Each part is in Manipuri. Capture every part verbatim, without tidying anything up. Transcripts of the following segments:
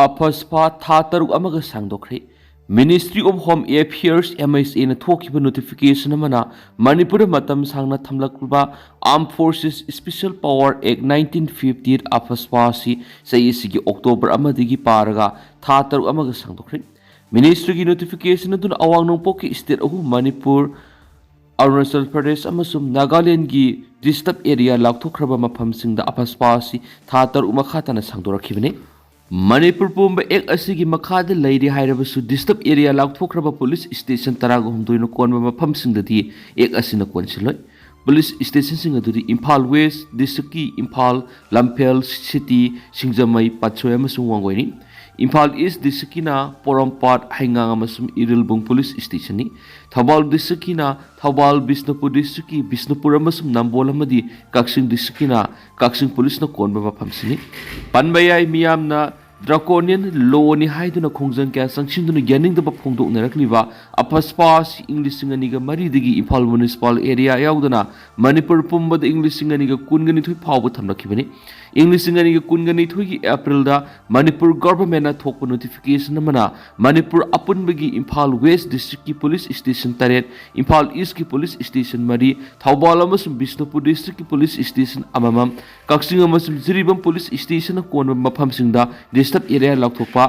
ꯑꯐꯁꯄꯥ ꯊꯥ ꯇꯔꯨꯛ ꯑꯃꯒ ꯁꯥꯡꯗꯣꯛꯈ꯭ꯔꯦ꯫ Ministry of Home Affairs, M H A ꯅ ꯊꯣꯛꯈꯤꯕ notification ꯑꯃꯅ ꯃꯅꯤꯄꯨꯔꯗ ꯃꯇꯝ ꯁꯥꯡꯅ ꯊꯝꯂꯛꯂꯕ Armed Forces Special Power Act nineteen fifty eight, ꯑꯐꯁꯄꯥ ꯑꯁꯤ ꯆꯍꯤ ꯑꯁꯤꯒꯤ October ꯑꯃꯗꯒꯤ ꯄꯥꯔꯒ ꯊꯥ ꯇꯔꯨꯛ ꯑꯃꯒ ꯁꯥꯡꯗꯣꯛꯈ꯭ꯔꯦ꯫ Ministry ꯒꯤ notification ꯑꯗꯨꯅ ꯑꯋꯥꯡ ꯅꯣꯡꯄꯣꯛꯀꯤ state ꯑꯍꯨꯝ, ꯃꯅꯤꯄꯨꯔ, ꯑꯔꯨꯅꯥꯆꯜ ꯄ꯭ꯔꯗꯦꯁ ꯑꯃꯁꯨꯡ ꯅꯥꯒꯥꯂꯦꯟꯒꯤ disturb area ꯂꯥꯎꯊꯣꯛꯈ꯭ꯔꯕ ꯃꯐꯝꯁꯤꯡꯗ ꯑꯐꯁꯄꯥ ꯑꯁꯤ ꯊꯥ ꯇꯔꯨꯛ ꯃꯈꯥ ꯇꯥꯅ ꯁꯥꯡꯗꯣꯔꯛꯈꯤꯕꯅꯤ꯫ ꯃꯅꯤꯄꯨꯔ ꯄꯨꯝꯕ Act ꯑꯁꯤꯒꯤ ꯃꯈꯥꯗ ꯂꯩꯔꯤ ꯍꯥꯏꯔꯕꯁꯨ, disturb area ꯂꯥꯎꯊꯣꯛꯈ꯭ꯔꯕ police station ꯇꯔꯥꯒ ꯍꯨꯝꯗꯣꯏꯅ ꯀꯣꯟꯕ ꯃꯐꯝꯁꯤꯡꯗꯗꯤ Act ꯑꯁꯤꯅ ꯀꯣꯟꯁꯤꯜꯂꯣꯏ꯫ Police station ꯁꯤꯡ ꯑꯗꯨꯗꯤ ꯏꯝꯐꯥꯜ West district ꯀꯤ ꯏꯝꯐꯥꯜ, ꯂꯝꯐꯦꯜ, ꯁꯤꯇꯤ, ꯁꯤꯡꯖꯃꯩ, ꯄꯥꯠꯁꯣꯏ ꯑꯃꯁꯨꯡ ꯋꯥꯡꯒꯣꯏꯅꯤ꯫ ꯏꯝꯐꯥꯜ East district ꯀꯤꯅ ꯄꯣꯔꯣꯝꯄꯥꯠ, ꯍꯩꯉꯥꯡ ꯑꯃꯁꯨꯡ ꯏꯔꯤꯜꯕꯨꯡ police station ꯅꯤ꯫ ꯊꯧꯕꯥꯜ district ꯀꯤꯅ ꯊꯧꯕꯥꯜ, ꯕꯤꯁꯅꯨꯄꯨꯔ district ꯀꯤ ꯕꯤꯁꯅꯨꯄꯨꯔ ꯑꯃꯁꯨꯡ ꯅꯝꯕꯣꯜ ꯑꯃꯗꯤ ꯀꯛꯆꯤꯡ district ꯀꯤꯅ ꯀꯛꯆꯤꯡ police ꯅ ꯀꯣꯟꯕ ꯃꯐꯝꯁꯤꯅꯤ꯫ ꯄꯟꯕ ꯌꯥꯏ, ꯃꯤꯌꯥꯝꯅ draconian law ꯅꯤ ꯍꯥꯏꯗꯨꯅ ꯈꯣꯡꯖꯪ ꯀꯌꯥ ꯆꯪꯁꯤꯟꯗꯨꯅ ꯌꯥꯅꯤꯡꯗꯕ ꯐꯣꯡꯗꯣꯛꯅꯔꯛꯂꯤꯕ ꯑꯐꯁꯄꯥ ꯑꯁꯤ ꯏꯪ ꯂꯤꯁꯤꯡ ꯑꯅꯤꯒ ꯃꯔꯤꯗꯒꯤ ꯏꯝꯐꯥꯜ municipal area ꯌꯥꯎꯗꯅ ꯃꯅꯤꯄꯨꯔ ꯄꯨꯝꯕꯗ ꯏꯪ ꯂꯤꯁꯤꯡ ꯑꯅꯤꯒ ꯀꯨꯟꯒ ꯅꯤꯊꯣꯏ ꯐꯥꯎꯕ ꯊꯝꯂꯛꯈꯤꯕꯅꯤ꯫ ꯏꯪ ꯂꯤꯁꯤꯡ ꯑꯅꯤꯒ ꯀꯨꯟꯒ ꯅꯤꯊꯣꯏꯒꯤ April ꯗ ꯃꯅꯤꯄꯨꯔ government ꯅ ꯊꯣꯛꯄ notification ꯑꯃꯅ ꯃꯅꯤꯄꯨꯔ ꯑꯄꯨꯟꯕꯒꯤ ꯏꯝꯐꯥꯜ West district ꯀꯤ police station ꯇꯔꯦꯠ, ꯏꯝꯐꯥꯜ East ꯀꯤ police station ꯃꯔꯤ, ꯊꯧꯕꯥꯜ ꯑꯃꯁꯨꯡ ꯕꯤꯁꯅꯨꯄꯨꯔ district ꯀꯤ police station ꯑꯃꯃꯝ, ꯀꯛꯆꯤꯡ ꯑꯃꯁꯨꯡ ꯖꯤꯔꯤꯕꯥꯝ police station ꯅ ꯀꯣꯟꯕ ꯃꯐꯝꯁꯤꯡꯗ disturb area ꯂꯥꯎꯊꯣꯛꯄ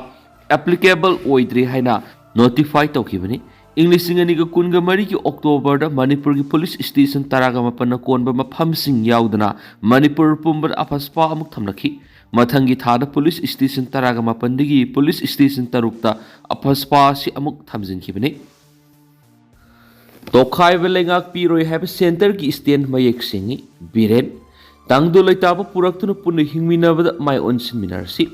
applicable ꯑꯣꯏꯗ꯭ꯔꯦ ꯍꯥꯏꯅ notify ꯇꯧꯈꯤꯕꯅꯤ꯫ ꯏꯪ ꯂꯤꯁꯤꯡ ꯑꯅꯤꯒ ꯀꯨꯟꯒ ꯃꯔꯤꯒꯤ October ꯗ ꯃꯅꯤꯄꯨꯔꯒꯤ police station ꯇꯔꯥꯒ ꯃꯥꯄꯟꯅ ꯀꯣꯟꯕ ꯃꯐꯝꯁꯤꯡ ꯌꯥꯎꯗꯅ ꯃꯅꯤꯄꯨꯔ ꯄꯨꯝꯕꯗ ꯑꯐꯁꯄꯥ ꯑꯃꯨꯛ ꯊꯝꯂꯛꯈꯤ꯫ ꯃꯊꯪꯒꯤ ꯊꯥꯗ police station ꯇꯔꯥꯒ ꯃꯥꯄꯟꯗꯒꯤ police station ꯇꯔꯨꯛꯇ ꯑꯐꯁꯄꯥ ꯑꯁꯤ ꯑꯃꯨꯛ ꯊꯝꯖꯤꯟꯈꯤꯕꯅꯤ꯫ ꯇꯣꯈꯥꯏꯕ ꯂꯩꯉꯥꯛ ꯄꯤꯔꯣꯏ ꯍꯥꯏꯕ centre ꯒꯤ stand ꯃꯌꯦꯛ ꯁꯦꯡꯏ꯫ ꯕꯤꯔꯦꯟ, ꯇꯪꯗꯨ ꯂꯩꯇꯥꯕ ꯄꯨꯔꯛꯇꯨꯅ ꯄꯨꯟꯅ ꯍꯤꯡꯃꯤꯟꯅꯕꯗ ꯃꯥꯏ ꯑꯣꯟꯁꯤꯟꯃꯤꯟꯅꯔꯁꯤ꯫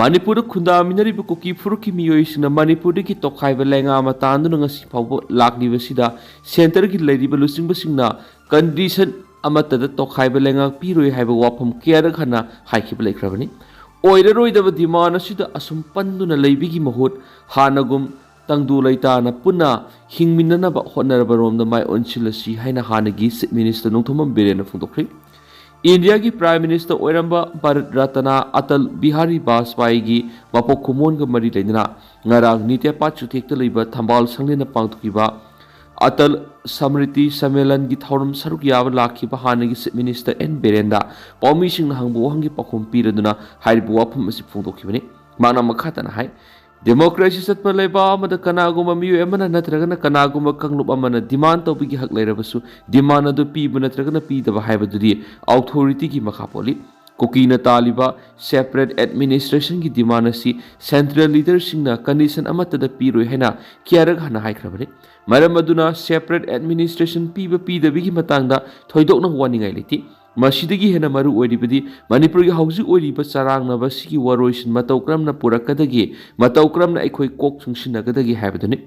ꯃꯅꯤꯄꯨꯔꯗ ꯈꯨꯟꯗꯥꯃꯤꯟꯅꯔꯤꯕ ꯀꯨꯀꯤ ꯐꯨꯔꯨꯞꯀꯤ ꯃꯤꯑꯣꯏꯁꯤꯡꯅ ꯃꯅꯤꯄꯨꯔꯗꯒꯤ ꯇꯣꯈꯥꯏꯕ ꯂꯩꯉꯥꯛ ꯑꯃ ꯇꯥꯟꯗꯨꯅ ꯉꯁꯤ ꯐꯥꯎꯕ ꯂꯥꯛꯂꯤꯕꯁꯤꯗ centre ꯒꯤ ꯂꯩꯔꯤꯕ ꯂꯨꯆꯤꯡꯕꯁꯤꯡꯅ condition ꯑꯃꯠꯇꯗ ꯇꯣꯈꯥꯏꯕ ꯂꯩꯉꯥꯛ ꯄꯤꯔꯣꯏ ꯍꯥꯏꯕ ꯋꯥꯐꯝ ꯀꯌꯥꯔꯛ ꯍꯟꯅ ꯍꯥꯏꯈꯤꯕ ꯂꯩꯈ꯭ꯔꯕꯅꯤ꯫ ꯑꯣꯏꯔꯔꯣꯏꯗꯕ demand ꯑꯁꯤꯗ ꯑꯁꯨꯝ ꯄꯟꯗꯨꯅ ꯂꯩꯕꯒꯤ ꯃꯍꯨꯠ ꯍꯥꯟꯅꯒꯨꯝ ꯇꯪꯗꯨ ꯂꯩꯇꯥꯅ ꯄꯨꯟꯅ ꯍꯤꯡꯃꯤꯟꯅꯅꯕ ꯍꯣꯠꯅꯔꯕꯔꯣꯝꯗ ꯃꯥꯏ ꯑꯣꯟꯁꯤꯜꯂꯁꯤ ꯍꯥꯏꯅ ꯍꯥꯟꯅꯒꯤ Chief Minister ꯅꯣꯡꯊꯣꯝꯕꯝ ꯕꯤꯔꯦꯟꯅ ꯐꯣꯡꯗꯣꯛꯈ꯭ꯔꯤ꯫ ꯏꯟꯗꯤꯌꯥꯒꯤ ꯄ꯭ꯔꯥꯏꯝ ꯃꯤꯅꯤꯁꯇꯔ ꯑꯣꯏꯔꯝꯕ ꯚꯥꯔꯠ ꯔꯠꯅ ꯑꯇꯜ ꯕꯤꯍꯥꯔꯤ ꯕꯥꯖꯄꯥꯏꯒꯤ ꯃꯄꯣꯛ ꯀꯨꯝꯑꯣꯟꯒ ꯃꯔꯤ ꯂꯩꯅꯅ ꯉꯔꯥꯡ ꯅꯤꯇꯦꯄꯥꯠ ꯆꯨꯊꯦꯛꯇ ꯂꯩꯕ ꯊꯝꯕꯥꯜ ꯁꯪꯂꯦꯟꯗ ꯄꯥꯡꯊꯣꯛꯈꯤꯕ ꯑꯇꯜ ꯁꯃ꯭ꯔꯤꯇꯤ ꯁꯝꯃꯦꯂꯟꯒꯤ ꯊꯧꯔꯝ ꯁꯔꯨꯛ ꯌꯥꯕ ꯂꯥꯛꯈꯤꯕ ꯍꯥꯟꯅꯒꯤ ꯆꯤꯐ ꯃꯤꯅꯤꯁꯇꯔ ꯑꯦꯟ ꯕꯤꯔꯦꯟꯗ ꯄꯥꯎꯃꯤꯁꯤꯡꯅ ꯍꯪꯕ ꯋꯥꯍꯪꯒꯤ ꯄꯥꯎꯈꯨꯝ ꯄꯤꯔꯗꯨꯅ ꯍꯥꯏꯔꯤꯕ ꯋꯥꯐꯝ ꯑꯁꯤ ꯐꯣꯡꯗꯣꯛꯈꯤꯕꯅꯤ꯫ ꯃꯍꯥꯛꯅ ꯃꯈꯥ ꯇꯥꯅ ꯍꯥꯏ, ꯗꯦꯃꯣꯀ꯭ꯔꯦꯁꯤ ꯆꯠꯄ ꯂꯩꯕꯥꯛ ꯑꯃꯗ ꯀꯅꯥꯒꯨꯝꯕ ꯃꯤꯑꯣꯏ ꯑꯃꯅ ꯅꯠꯇ꯭ꯔꯒꯅ ꯀꯅꯥꯒꯨꯝꯕ ꯀꯥꯡꯂꯨꯞ ꯑꯃꯅ ꯗꯤꯃꯥꯟ ꯇꯧꯕꯒꯤ ꯍꯛ ꯂꯩꯔꯕꯁꯨ, ꯗꯤꯃꯥꯟ ꯑꯗꯨ ꯄꯤꯕ ꯅꯠꯇ꯭ꯔꯒꯅ ꯄꯤꯗꯕ ꯍꯥꯏꯕꯗꯨꯗꯤ ꯑꯣꯊꯣꯔꯤꯇꯤꯒꯤ ꯃꯈꯥ ꯄꯣꯜꯂꯤ꯫ ꯀꯨꯀꯤꯅ ꯇꯥꯜꯂꯤꯕ ꯁꯦꯄꯔꯦꯠ ꯑꯦꯗꯃꯤꯅꯤꯁꯇ꯭ꯔꯦꯁꯟꯒꯤ ꯗꯤꯃꯥꯟ ꯑꯁꯤ ꯁꯦꯟꯇ꯭ꯔꯦꯜ ꯂꯤꯗꯔꯁꯤꯡꯅ ꯀꯟꯗꯤꯁꯟ ꯑꯃꯠꯇꯗ ꯄꯤꯔꯣꯏ ꯍꯥꯏꯅ ꯀꯌꯥꯔꯛ ꯍꯥꯟꯅ ꯍꯥꯏꯈ꯭ꯔꯕꯅꯤ꯫ ꯃꯔꯝ ꯑꯗꯨꯅ ꯁꯦꯄꯔꯦꯠ ꯑꯦꯗꯃꯤꯅꯤꯁꯇ꯭ꯔꯦꯁꯟ ꯄꯤꯕ ꯄꯤꯗꯕꯒꯤ ꯃꯇꯥꯡꯗ ꯊꯣꯏꯗꯣꯛꯅ ꯋꯥꯅꯤꯡꯉꯥꯏ ꯂꯩꯇꯦ꯫ ꯃꯁꯤꯗꯒꯤ ꯍꯦꯟꯅ ꯃꯔꯨ ꯑꯣꯏꯔꯤꯕꯗꯤ ꯃꯅꯤꯄꯨꯔꯒꯤ ꯍꯧꯖꯤꯛ ꯑꯣꯏꯔꯤꯕ ꯆꯔꯥꯡꯅꯕ ꯑꯁꯤꯒꯤ ꯋꯥꯔꯣꯏꯁꯤꯟ ꯃꯇꯧ ꯀꯔꯝꯅ ꯄꯨꯔꯛꯀꯗꯒꯦ, ꯃꯇꯧ ꯀꯔꯝꯅ ꯑꯩꯈꯣꯏ ꯀꯣꯛ ꯆꯨꯡꯁꯤꯟꯅꯒꯗꯒꯦ ꯍꯥꯏꯕꯗꯨꯅꯤ꯫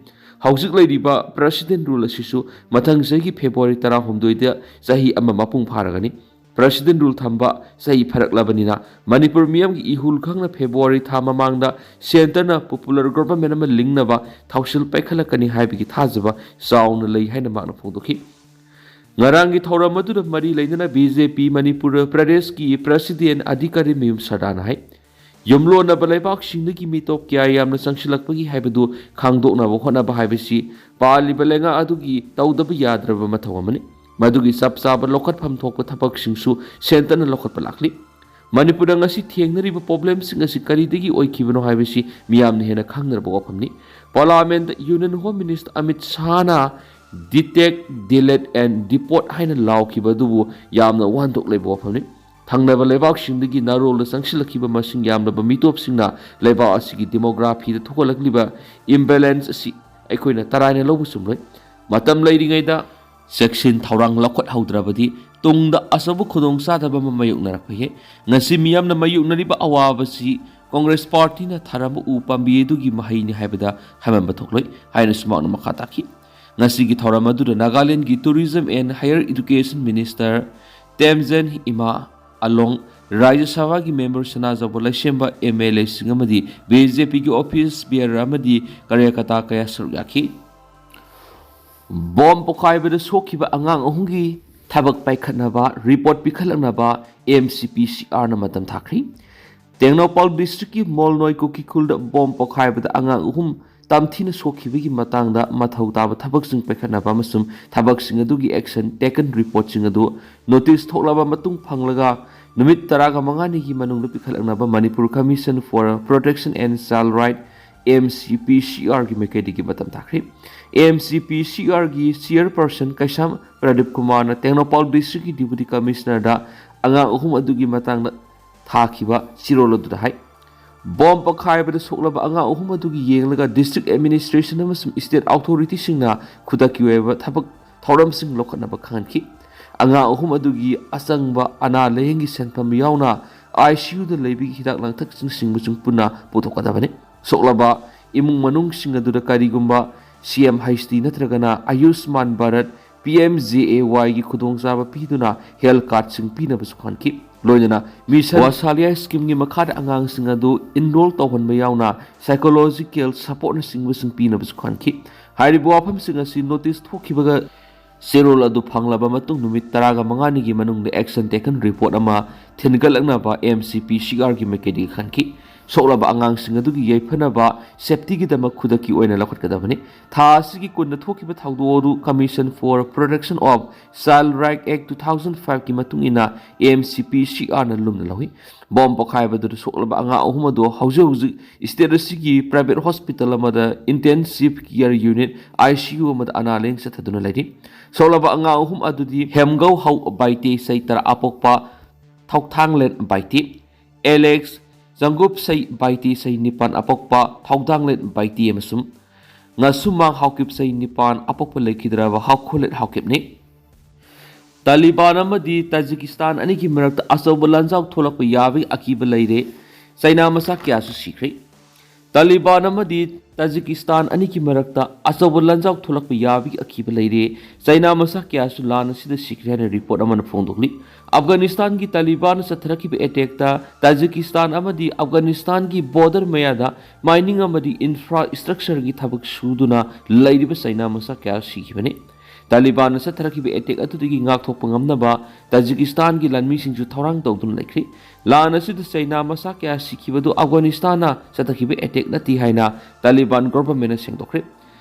ꯍꯧꯖꯤꯛ ꯂꯩꯔꯤꯕ ꯄ꯭ꯔꯦꯁꯤꯗꯦꯟ ꯔꯨꯜ ꯑꯁꯤꯁꯨ ꯃꯊꯪ ꯆꯍꯤꯒꯤ ꯐꯦꯕ꯭ꯔꯨꯋꯥꯔꯤ ꯇꯔꯥꯍꯨꯝꯗꯣꯏꯗ ꯆꯍꯤ ꯑꯃ ꯃꯄꯨꯡ ꯐꯥꯔꯒꯅꯤ꯫ ꯄ꯭ꯔꯦꯁꯤꯗꯦꯟ ꯔꯨꯜ ꯊꯝꯕ ꯆꯍꯤ ꯐꯔꯛꯂꯕꯅꯤꯅ ꯃꯅꯤꯄꯨꯔ ꯃꯤꯌꯥꯝꯒꯤ ꯏꯍꯨꯜ ꯈꯪꯅ ꯐꯦꯕ꯭ꯔꯨꯋꯥꯔꯤ ꯊꯥ ꯃꯃꯥꯡꯗ ꯁꯦꯟꯇꯔꯅ ꯄꯣꯄꯨꯂꯔ ꯒꯣꯚꯔꯟꯃꯦꯟ ꯑꯃ ꯂꯤꯡꯅꯕ ꯊꯧꯁꯤꯜ ꯄꯥꯏꯈꯠꯂꯛꯀꯅꯤ ꯍꯥꯏꯕꯒꯤ ꯊꯥꯖꯕ ꯆꯥꯎꯅ ꯂꯩ ꯍꯥꯏꯅ ꯃꯍꯥꯛꯅ ꯐꯣꯡꯗꯣꯛꯈꯤ꯫ ꯉꯔꯥꯡꯒꯤ ꯊꯧꯔꯝ ꯑꯗꯨꯗ ꯃꯔꯤ ꯂꯩꯅꯅ ꯕꯤ ꯖꯦ ꯄꯤ ꯃꯅꯤꯄꯨꯔ ꯄ꯭ꯔꯗꯦꯁꯀꯤ ꯄ꯭ꯔꯦꯁꯤꯗꯦꯟ ꯑꯙꯤꯀꯥꯔꯤ ꯃꯌꯨꯝ ꯁꯔꯗꯥꯅ ꯍꯥꯏ, ꯌꯨꯝꯂꯣꯟꯅꯕ ꯂꯩꯕꯥꯛꯁꯤꯡꯗꯒꯤ ꯃꯤꯇꯣꯞ ꯀꯌꯥ ꯌꯥꯝꯅ ꯆꯪꯁꯤꯜꯂꯛꯄꯒꯤ ꯍꯥꯏꯕꯗꯨ ꯈꯪꯗꯣꯛꯅꯕ ꯍꯣꯠꯅꯕ ꯍꯥꯏꯕꯁꯤ ꯄꯥꯜꯂꯤꯕ ꯂꯩꯉꯥꯛ ꯑꯗꯨꯒꯤ ꯇꯧꯗꯕ ꯌꯥꯗ꯭ꯔꯕ ꯃꯊꯧ ꯑꯃꯅꯤ꯫ ꯃꯗꯨꯒꯤ ꯆꯞ ꯆꯥꯕ ꯂꯧꯈꯠꯐꯝ ꯊꯣꯛꯄ ꯊꯕꯛꯁꯤꯡꯁꯨ ꯁꯦꯟꯇꯔꯅ ꯂꯧꯈꯠꯄ ꯂꯥꯛꯂꯤ꯫ ꯃꯅꯤꯄꯨꯔꯗ ꯉꯁꯤ ꯊꯦꯡꯅꯔꯤꯕ ꯄ꯭ꯔꯣꯕ꯭ꯂꯦꯝꯁꯤꯡ ꯑꯁꯤ ꯀꯔꯤꯗꯒꯤ ꯑꯣꯏꯈꯤꯕꯅꯣ ꯍꯥꯏꯕꯁꯤ ꯃꯤꯌꯥꯝꯅ ꯍꯦꯟꯅ ꯈꯪꯅꯔꯕ ꯋꯥꯐꯝꯅꯤ꯫ ꯄꯥꯔꯂꯤꯌꯥꯃꯦꯟꯠꯇ ꯌꯨꯅꯤꯌꯟ ꯍꯣꯝ ꯃꯤꯅꯤꯁꯇꯔ ꯑꯃꯤꯠ ꯁꯥꯍꯅ "Detect, delete and deport" ꯍꯥꯏꯅ ꯂꯥꯎꯈꯤꯕ ꯑꯗꯨꯕꯨ ꯌꯥꯝꯅ ꯋꯥꯍꯟꯊꯣꯛ ꯂꯩꯕ ꯋꯥꯐꯝꯅꯤ꯫ ꯊꯪꯅꯕ ꯂꯩꯕꯥꯛꯁꯤꯡꯗꯒꯤ ꯅꯥꯔꯣꯜꯗ ꯆꯪꯁꯤꯜꯂꯛꯈꯤꯕ ꯃꯁꯤꯡ ꯌꯥꯝꯂꯕ ꯃꯤꯇꯣꯞꯁꯤꯡꯅ ꯂꯩꯕꯥꯛ ꯑꯁꯤꯒꯤ ꯗꯤꯃꯣꯒ꯭ꯔꯥꯐꯤꯗ ꯊꯣꯛꯍꯜꯂꯛꯂꯤꯕ ꯏꯝꯕꯦꯂꯦꯟꯁ ꯑꯁꯤ ꯑꯩꯈꯣꯏꯅ ꯇꯔꯥꯏꯅ ꯂꯧꯕ ꯆꯨꯝꯂꯣꯏ꯫ ꯃꯇꯝ ꯂꯩꯔꯤꯉꯩꯗ ꯆꯦꯛꯁꯤꯟ ꯊꯧꯔꯥꯡ ꯂꯧꯈꯠꯍꯧꯗ꯭ꯔꯕꯗꯤ ꯇꯨꯡꯗ ꯑꯆꯧꯕ ꯈꯨꯗꯣꯡꯆꯥꯗꯕ ꯑꯃ ꯃꯥꯌꯣꯛꯅꯔꯛꯄ ꯌꯥꯏ꯫ ꯉꯁꯤ ꯃꯤꯌꯥꯝꯅ ꯃꯥꯌꯣꯛꯅꯔꯤꯕ ꯑꯋꯥꯕꯁꯤ ꯀꯣꯡꯒ꯭ꯔꯦꯁ ꯄꯥꯔꯇꯤꯅ ꯊꯥꯔꯝꯕ ꯎ ꯄꯥꯝꯕꯤ ꯑꯗꯨꯒꯤ ꯃꯍꯩꯅꯤ ꯍꯥꯏꯕꯗ ꯍꯥꯏꯃꯟꯕ ꯊꯣꯛꯂꯣꯏ ꯍꯥꯏꯅꯁꯨ ꯃꯍꯥꯛꯅ ꯃꯈꯥ ꯇꯥꯈꯤ꯫ ꯉꯁꯤꯒꯤ ꯊꯧꯔꯝ ꯑꯗꯨꯗ ꯅꯥꯒꯥꯂꯦꯟꯗꯒꯤ Tourism and Higher Education Minister ꯇꯦꯝꯖꯟ ꯏꯃꯥ ꯑꯂꯣꯡ, ꯔꯥꯖ꯭ꯌ ꯁꯚꯥꯒꯤ ꯃꯦꯝꯕꯔ ꯁꯅꯥꯖꯥꯎꯕ ꯂꯩꯁꯦꯝꯕ, ꯑꯦꯝ ꯑꯦꯜ ꯑꯦꯁꯤꯡ ꯑꯃꯗꯤ ꯕꯤ ꯖꯦ ꯄꯤꯒꯤ ꯑꯣꯐꯤꯁ ꯕꯤꯌꯔ ꯑꯃꯗꯤ ꯀꯥꯔꯌꯀꯔꯇꯥ ꯀꯌꯥ ꯁꯔꯨꯛ ꯌꯥꯈꯤ꯫ ꯕꯣꯝ ꯄꯣꯈꯥꯏꯕꯗ ꯁꯣꯛꯈꯤꯕ ꯑꯉꯥꯡ ꯑꯍꯨꯝꯒꯤ ꯊꯕꯛ ꯄꯥꯏꯈꯠꯅꯕ ꯔꯤꯄꯣꯔꯠ ꯄꯤꯈꯠꯂꯛꯅꯕ ꯑꯦꯝ ꯁꯤ ꯄꯤ ꯁꯤ ꯑꯥꯔꯅ ꯃꯇꯝ ꯊꯥꯈ꯭ꯔꯤ꯫ ꯇꯦꯡꯅꯧꯄꯥꯜ ꯗꯤꯁꯇ꯭ꯔꯤꯛꯀꯤ ꯃꯣꯜꯅꯣꯏ ꯀꯨꯀꯤ ꯈꯨꯜꯗ ꯕꯣꯝ ꯄꯣꯈꯥꯏꯕꯗ ꯑꯉꯥꯡ ꯑꯍꯨꯝ ꯇꯝꯊꯤꯅ ꯁꯣꯛꯈꯤꯕꯒꯤ ꯃꯇꯥꯡꯗ ꯃꯊꯧ ꯇꯥꯕ ꯊꯕꯛꯁꯤꯡ ꯄꯥꯏꯈꯠꯅꯕ ꯑꯃꯁꯨꯡ ꯊꯕꯛꯁꯤꯡ ꯑꯗꯨꯒꯤ action taken reportꯁꯤꯡ ꯑꯗꯨ notice ꯊꯣꯛꯂꯕ ꯃꯇꯨꯡ ꯐꯪꯂꯒ ꯅꯨꯃꯤꯠ ꯇꯔꯥꯒ ꯃꯉꯥꯅꯤꯒꯤ ꯃꯅꯨꯡꯗ ꯄꯤꯈꯠꯂꯛꯅꯕ Manipur Commission for Protection and Child Right, M C P ꯁꯤ ꯑꯥꯔꯒꯤ ꯃꯥꯏꯀꯩꯗꯒꯤ ꯃꯇꯝ ꯊꯥꯈ꯭ꯔꯤ꯫ ꯑꯦꯝ ꯁꯤ ꯄꯤ ꯁꯤ ꯑꯥꯔꯒꯤ chairperson ꯀꯩꯁꯥꯝ ꯄ꯭ꯔꯗꯤꯞ ꯀꯨꯃꯥꯔꯅ ꯇꯦꯡꯅꯧꯄꯥꯜ ꯗꯤꯁꯇ꯭ꯔꯤꯛꯀꯤ ꯗꯤꯄꯨꯇꯤ ꯀꯃꯤꯁꯅꯔꯗ ꯑꯉꯥꯡ ꯑꯍꯨꯝ ꯑꯗꯨꯒꯤ ꯃꯇꯥꯡꯗ ꯊꯥꯈꯤꯕ ꯆꯦꯔꯣꯜ ꯑꯗꯨꯗ ꯍꯥꯏ꯫ ꯕꯣꯝ ꯄꯣꯈꯥꯏꯕꯗ ꯁꯣꯛꯂꯕ ꯑꯉꯥꯡ ꯑꯍꯨꯝ ꯑꯗꯨꯒꯤ ꯌꯦꯡꯂꯒ ꯗꯤꯁꯇ꯭ꯔꯤꯛ ꯑꯦꯗꯃꯤꯅꯤꯁꯇ꯭ꯔꯦꯁꯟ ꯑꯃꯁꯨꯡ ꯁ꯭ꯇꯦꯠ ꯑꯣꯊꯣꯔꯤꯇꯤꯁꯤꯡꯅ ꯈꯨꯗꯛꯀꯤ ꯑꯣꯏꯕ ꯊꯕꯛ ꯊꯧꯔꯝꯁꯤꯡ ꯂꯧꯈꯠꯅꯕ ꯈꯪꯍꯟꯈꯤ꯫ ꯑꯉꯥꯡ ꯑꯍꯨꯝ ꯑꯗꯨꯒꯤ ꯑꯆꯪꯕ ꯑꯅꯥ ꯂꯥꯌꯦꯡꯒꯤ ꯁꯦꯟꯐꯝ ꯌꯥꯎꯅ ꯑꯥꯏ ꯁꯤ ꯌꯨꯗ ꯂꯩꯕꯒꯤ ꯍꯤꯗꯥꯛ ꯂꯥꯡꯊꯛꯁꯤꯡ ꯁꯤꯡꯕꯁꯤꯡ ꯄꯨꯟꯅ ꯄꯨꯊꯣꯛꯀꯗꯕꯅꯤ꯫ ꯁꯣꯛꯂꯕ ꯏꯃꯨꯡ ꯃꯅꯨꯡꯁꯤꯡ ꯑꯗꯨꯗ ꯀꯔꯤꯒꯨꯝꯕ ꯁꯤ ꯑꯦꯝ ꯍꯩꯁ ꯇꯤ ꯅꯠꯇ꯭ꯔꯒꯅ ꯑꯌꯨꯁꯃꯥꯟ ꯚꯥꯔꯠ, ꯄꯤ ꯑꯦꯝ ꯖꯦ ꯑꯦ ꯋꯥꯏꯒꯤ ꯈꯨꯗꯣꯡꯆꯥꯕ ꯄꯤꯗꯨꯅ ꯍꯦꯜꯊ ꯀꯥꯔꯗꯁꯤꯡ ꯄꯤꯅꯕꯁꯨ ꯈꯪꯍꯟꯈꯤ꯫ ꯂꯣꯏꯅꯅ ꯃꯤꯁꯟ ꯋꯥꯁꯥꯂꯤꯌꯥ ꯁ꯭ꯀꯤꯝꯒꯤ ꯃꯈꯥꯗ ꯑꯉꯥꯡꯁꯤꯡ ꯑꯗꯨ ꯏꯟꯔꯣꯜ ꯇꯧꯍꯟꯕ ꯌꯥꯎꯅ ꯁꯥꯏꯀꯣꯂꯣꯖꯤꯀꯦꯜ ꯁꯄꯣꯔꯠꯅꯆꯤꯡꯕꯁꯤꯡ ꯄꯤꯅꯕꯁꯨ ꯈꯪꯍꯟꯈꯤ꯫ ꯍꯥꯏꯔꯤꯕ ꯋꯥꯐꯝꯁꯤꯡ ꯑꯁꯤ ꯅꯣꯇꯤꯁ ꯊꯣꯛꯈꯤꯕꯒ ꯆꯦꯔꯣꯜ ꯑꯗꯨ ꯐꯪꯂꯕ ꯃꯇꯨꯡ ꯅꯨꯃꯤꯠ ꯇꯔꯥꯒ ꯃꯉꯥꯅꯤꯒꯤ ꯃꯅꯨꯡꯗ action taken report ꯑꯃ ꯊꯤꯟꯒꯠꯂꯛꯅꯕ ꯑꯦꯝ ꯁꯤ ꯄꯤ ꯁꯤ ꯑꯥꯔꯒꯤ ꯃꯥꯏꯀꯩꯗꯒꯤ ꯈꯪꯈꯤ꯫ ꯁꯣꯛꯂꯕ ꯑꯉꯥꯡꯁꯤꯡ ꯑꯗꯨꯒꯤ ꯌꯥꯏꯐꯅꯕ ꯁꯦꯐꯇꯤꯒꯤꯗꯃꯛ ꯈꯨꯗꯛꯀꯤ ꯑꯣꯏꯅ ꯂꯧꯈꯠꯀꯗꯕꯅꯤ꯫ ꯊꯥ ꯑꯁꯤꯒꯤ ꯀꯨꯟꯗ ꯊꯣꯛꯈꯤꯕ ꯊꯧꯗꯣꯛ ꯑꯗꯨ Commission for Protection of Child Right Act two thousand five ꯀꯤ ꯃꯇꯨꯡ ꯏꯟꯅ ꯑꯦꯝ ꯁꯤ ꯄꯤ ꯁꯤ ꯑꯥꯔꯅ ꯂꯨꯝꯅ ꯂꯧꯏ꯫ ꯕꯣꯝ ꯄꯣꯈꯥꯏꯕꯗꯨꯗ ꯁꯣꯛꯂꯕ ꯑꯉꯥꯡ ꯑꯍꯨꯝ ꯑꯗꯨ ꯍꯧꯖꯤꯛ ꯍꯧꯖꯤꯛ ꯁ꯭ꯇꯦꯠ ꯑꯁꯤꯒꯤ ꯄ꯭ꯔꯥꯏꯚꯦꯠ ꯍꯣꯁꯄꯤꯇꯥꯜ ꯑꯃꯗ intensive care unit, I C U, ꯑꯃꯗ ꯑꯅꯥ ꯂꯥꯌꯦꯡ ꯆꯠꯊꯗꯨꯅ ꯂꯩꯔꯤ꯫ ꯁꯣꯛꯂꯕ ꯑꯉꯥꯡ ꯑꯍꯨꯝ ꯑꯗꯨꯗꯤ ꯍꯦꯝꯒꯧ ꯍꯧ ꯕꯥꯏꯇꯦ, ꯆꯍꯤ ꯇꯔꯥ, ꯑꯄꯣꯛꯄ ꯊꯧꯊꯥꯡꯂꯦꯟ ꯕꯥꯏꯇꯦ, ꯑꯦꯂꯦꯛꯁ ꯖꯪꯒꯨꯞꯁꯩ ꯕꯥꯏꯇꯦ, ꯆꯍꯤ ꯅꯤꯄꯥꯟ, ꯑꯄꯣꯛꯄ ꯊꯧꯗꯥꯡꯂꯦꯟ ꯕꯥꯏꯇꯦ, ꯑꯃꯁꯨꯡ ꯉꯁꯨꯃꯥꯡ ꯍꯥꯎꯀꯤꯞ, ꯆꯍꯤ ꯅꯤꯄꯥꯟ, ꯑꯄꯣꯛꯄ ꯂꯩꯈꯤꯗ꯭ꯔꯕ ꯍꯥꯎꯈꯣꯂꯦꯠ ꯍꯥꯎꯀꯤꯞꯅꯤ꯫ ꯇꯥꯂꯤꯕꯥꯟ ꯑꯃꯗꯤ ꯇꯥꯖꯤꯀꯤꯁꯇꯥꯟ ꯑꯅꯤꯒꯤ ꯃꯔꯛꯇ ꯑꯆꯧꯕ ꯂꯥꯟꯖꯥꯎ ꯊꯣꯛꯂꯛꯄ ꯌꯥꯕꯒꯤ ꯑꯀꯤꯕ ꯂꯩꯔꯦ꯫ ꯆꯩꯅꯥ ꯃꯆꯥ ꯀꯌꯥꯁꯨ ꯁꯤꯈ꯭ꯔꯦ꯫ ꯇꯥꯂꯤꯕꯥꯟ ꯑꯃꯗꯤ ꯇꯥꯖꯤꯀꯤꯁꯇꯥꯟ ꯑꯅꯤꯒꯤ ꯃꯔꯛꯇ ꯑꯆꯧꯕ ꯂꯥꯟꯖꯥꯎ ꯊꯣꯛꯂꯛꯄ ꯌꯥꯕꯒꯤ ꯑꯀꯤꯕ ꯂꯩꯔꯦ꯫ ꯆꯩꯅꯥ ꯃꯆꯥ ꯀꯌꯥꯁꯨ ꯂꯥꯟ ꯑꯁꯤꯗ ꯁꯤꯈ꯭ꯔꯦ ꯍꯥꯏꯅ ꯔꯤꯄꯣꯔꯠ ꯑꯃꯅ ꯐꯣꯡꯗꯣꯛꯂꯤ꯫ ꯑꯐꯒꯥꯅꯤꯁꯇꯥꯟꯒꯤ ꯇꯥꯂꯤꯕꯥꯟꯅ ꯆꯠꯊꯔꯛꯈꯤꯕ ꯑꯦꯇꯦꯛꯇ ꯇꯥꯖꯤꯀꯤꯁꯇꯥꯟ ꯑꯃꯗꯤ ꯑꯐꯒꯥꯅꯤꯁꯇꯥꯟꯒꯤ ꯕꯣꯔꯗꯔ ꯃꯌꯥꯗ ꯃꯥꯏꯅꯤꯡ ꯑꯃꯗꯤ ꯏꯟꯐ꯭ꯔꯥ ꯁ꯭ꯇ꯭ꯔꯛꯆꯔꯒꯤ ꯊꯕꯛ ꯁꯨꯗꯨꯅ ꯂꯩꯔꯤꯕ ꯆꯩꯅꯥ ꯃꯆꯥ ꯀꯌꯥ ꯁꯤꯈꯤꯕꯅꯤ꯫ ꯇꯥꯂꯤꯕꯥꯟꯅ ꯆꯠꯊꯔꯛꯈꯤꯕ ꯑꯦꯇꯦꯛ ꯑꯗꯨꯗꯒꯤ ꯉꯥꯛꯊꯣꯛꯄ ꯉꯝꯅꯕ ꯇꯥꯖꯤꯀꯤꯁꯇꯥꯟꯒꯤ ꯂꯥꯟꯃꯤꯁꯤꯡꯁꯨ ꯊꯧꯔꯥꯡ ꯇꯧꯗꯨꯅ ꯂꯩꯈ꯭ꯔꯤ꯫ ꯂꯥꯟ ꯑꯁꯤꯗ ꯆꯩꯅꯥ ꯃꯆꯥ ꯀꯌꯥ ꯁꯤꯈꯤꯕꯗꯨ ꯑꯐꯒꯥꯅꯤꯁꯇꯥꯟꯅ ꯆꯠꯊꯈꯤꯕ ꯑꯦꯇꯦꯛ ꯅꯠꯇꯦ ꯍꯥꯏꯅ ꯇꯥꯂꯤꯕꯥꯟ ꯒꯣꯚꯔꯟꯃꯦꯟꯠꯅ ꯁꯦꯡꯗꯣꯛꯈ꯭ꯔꯦ꯫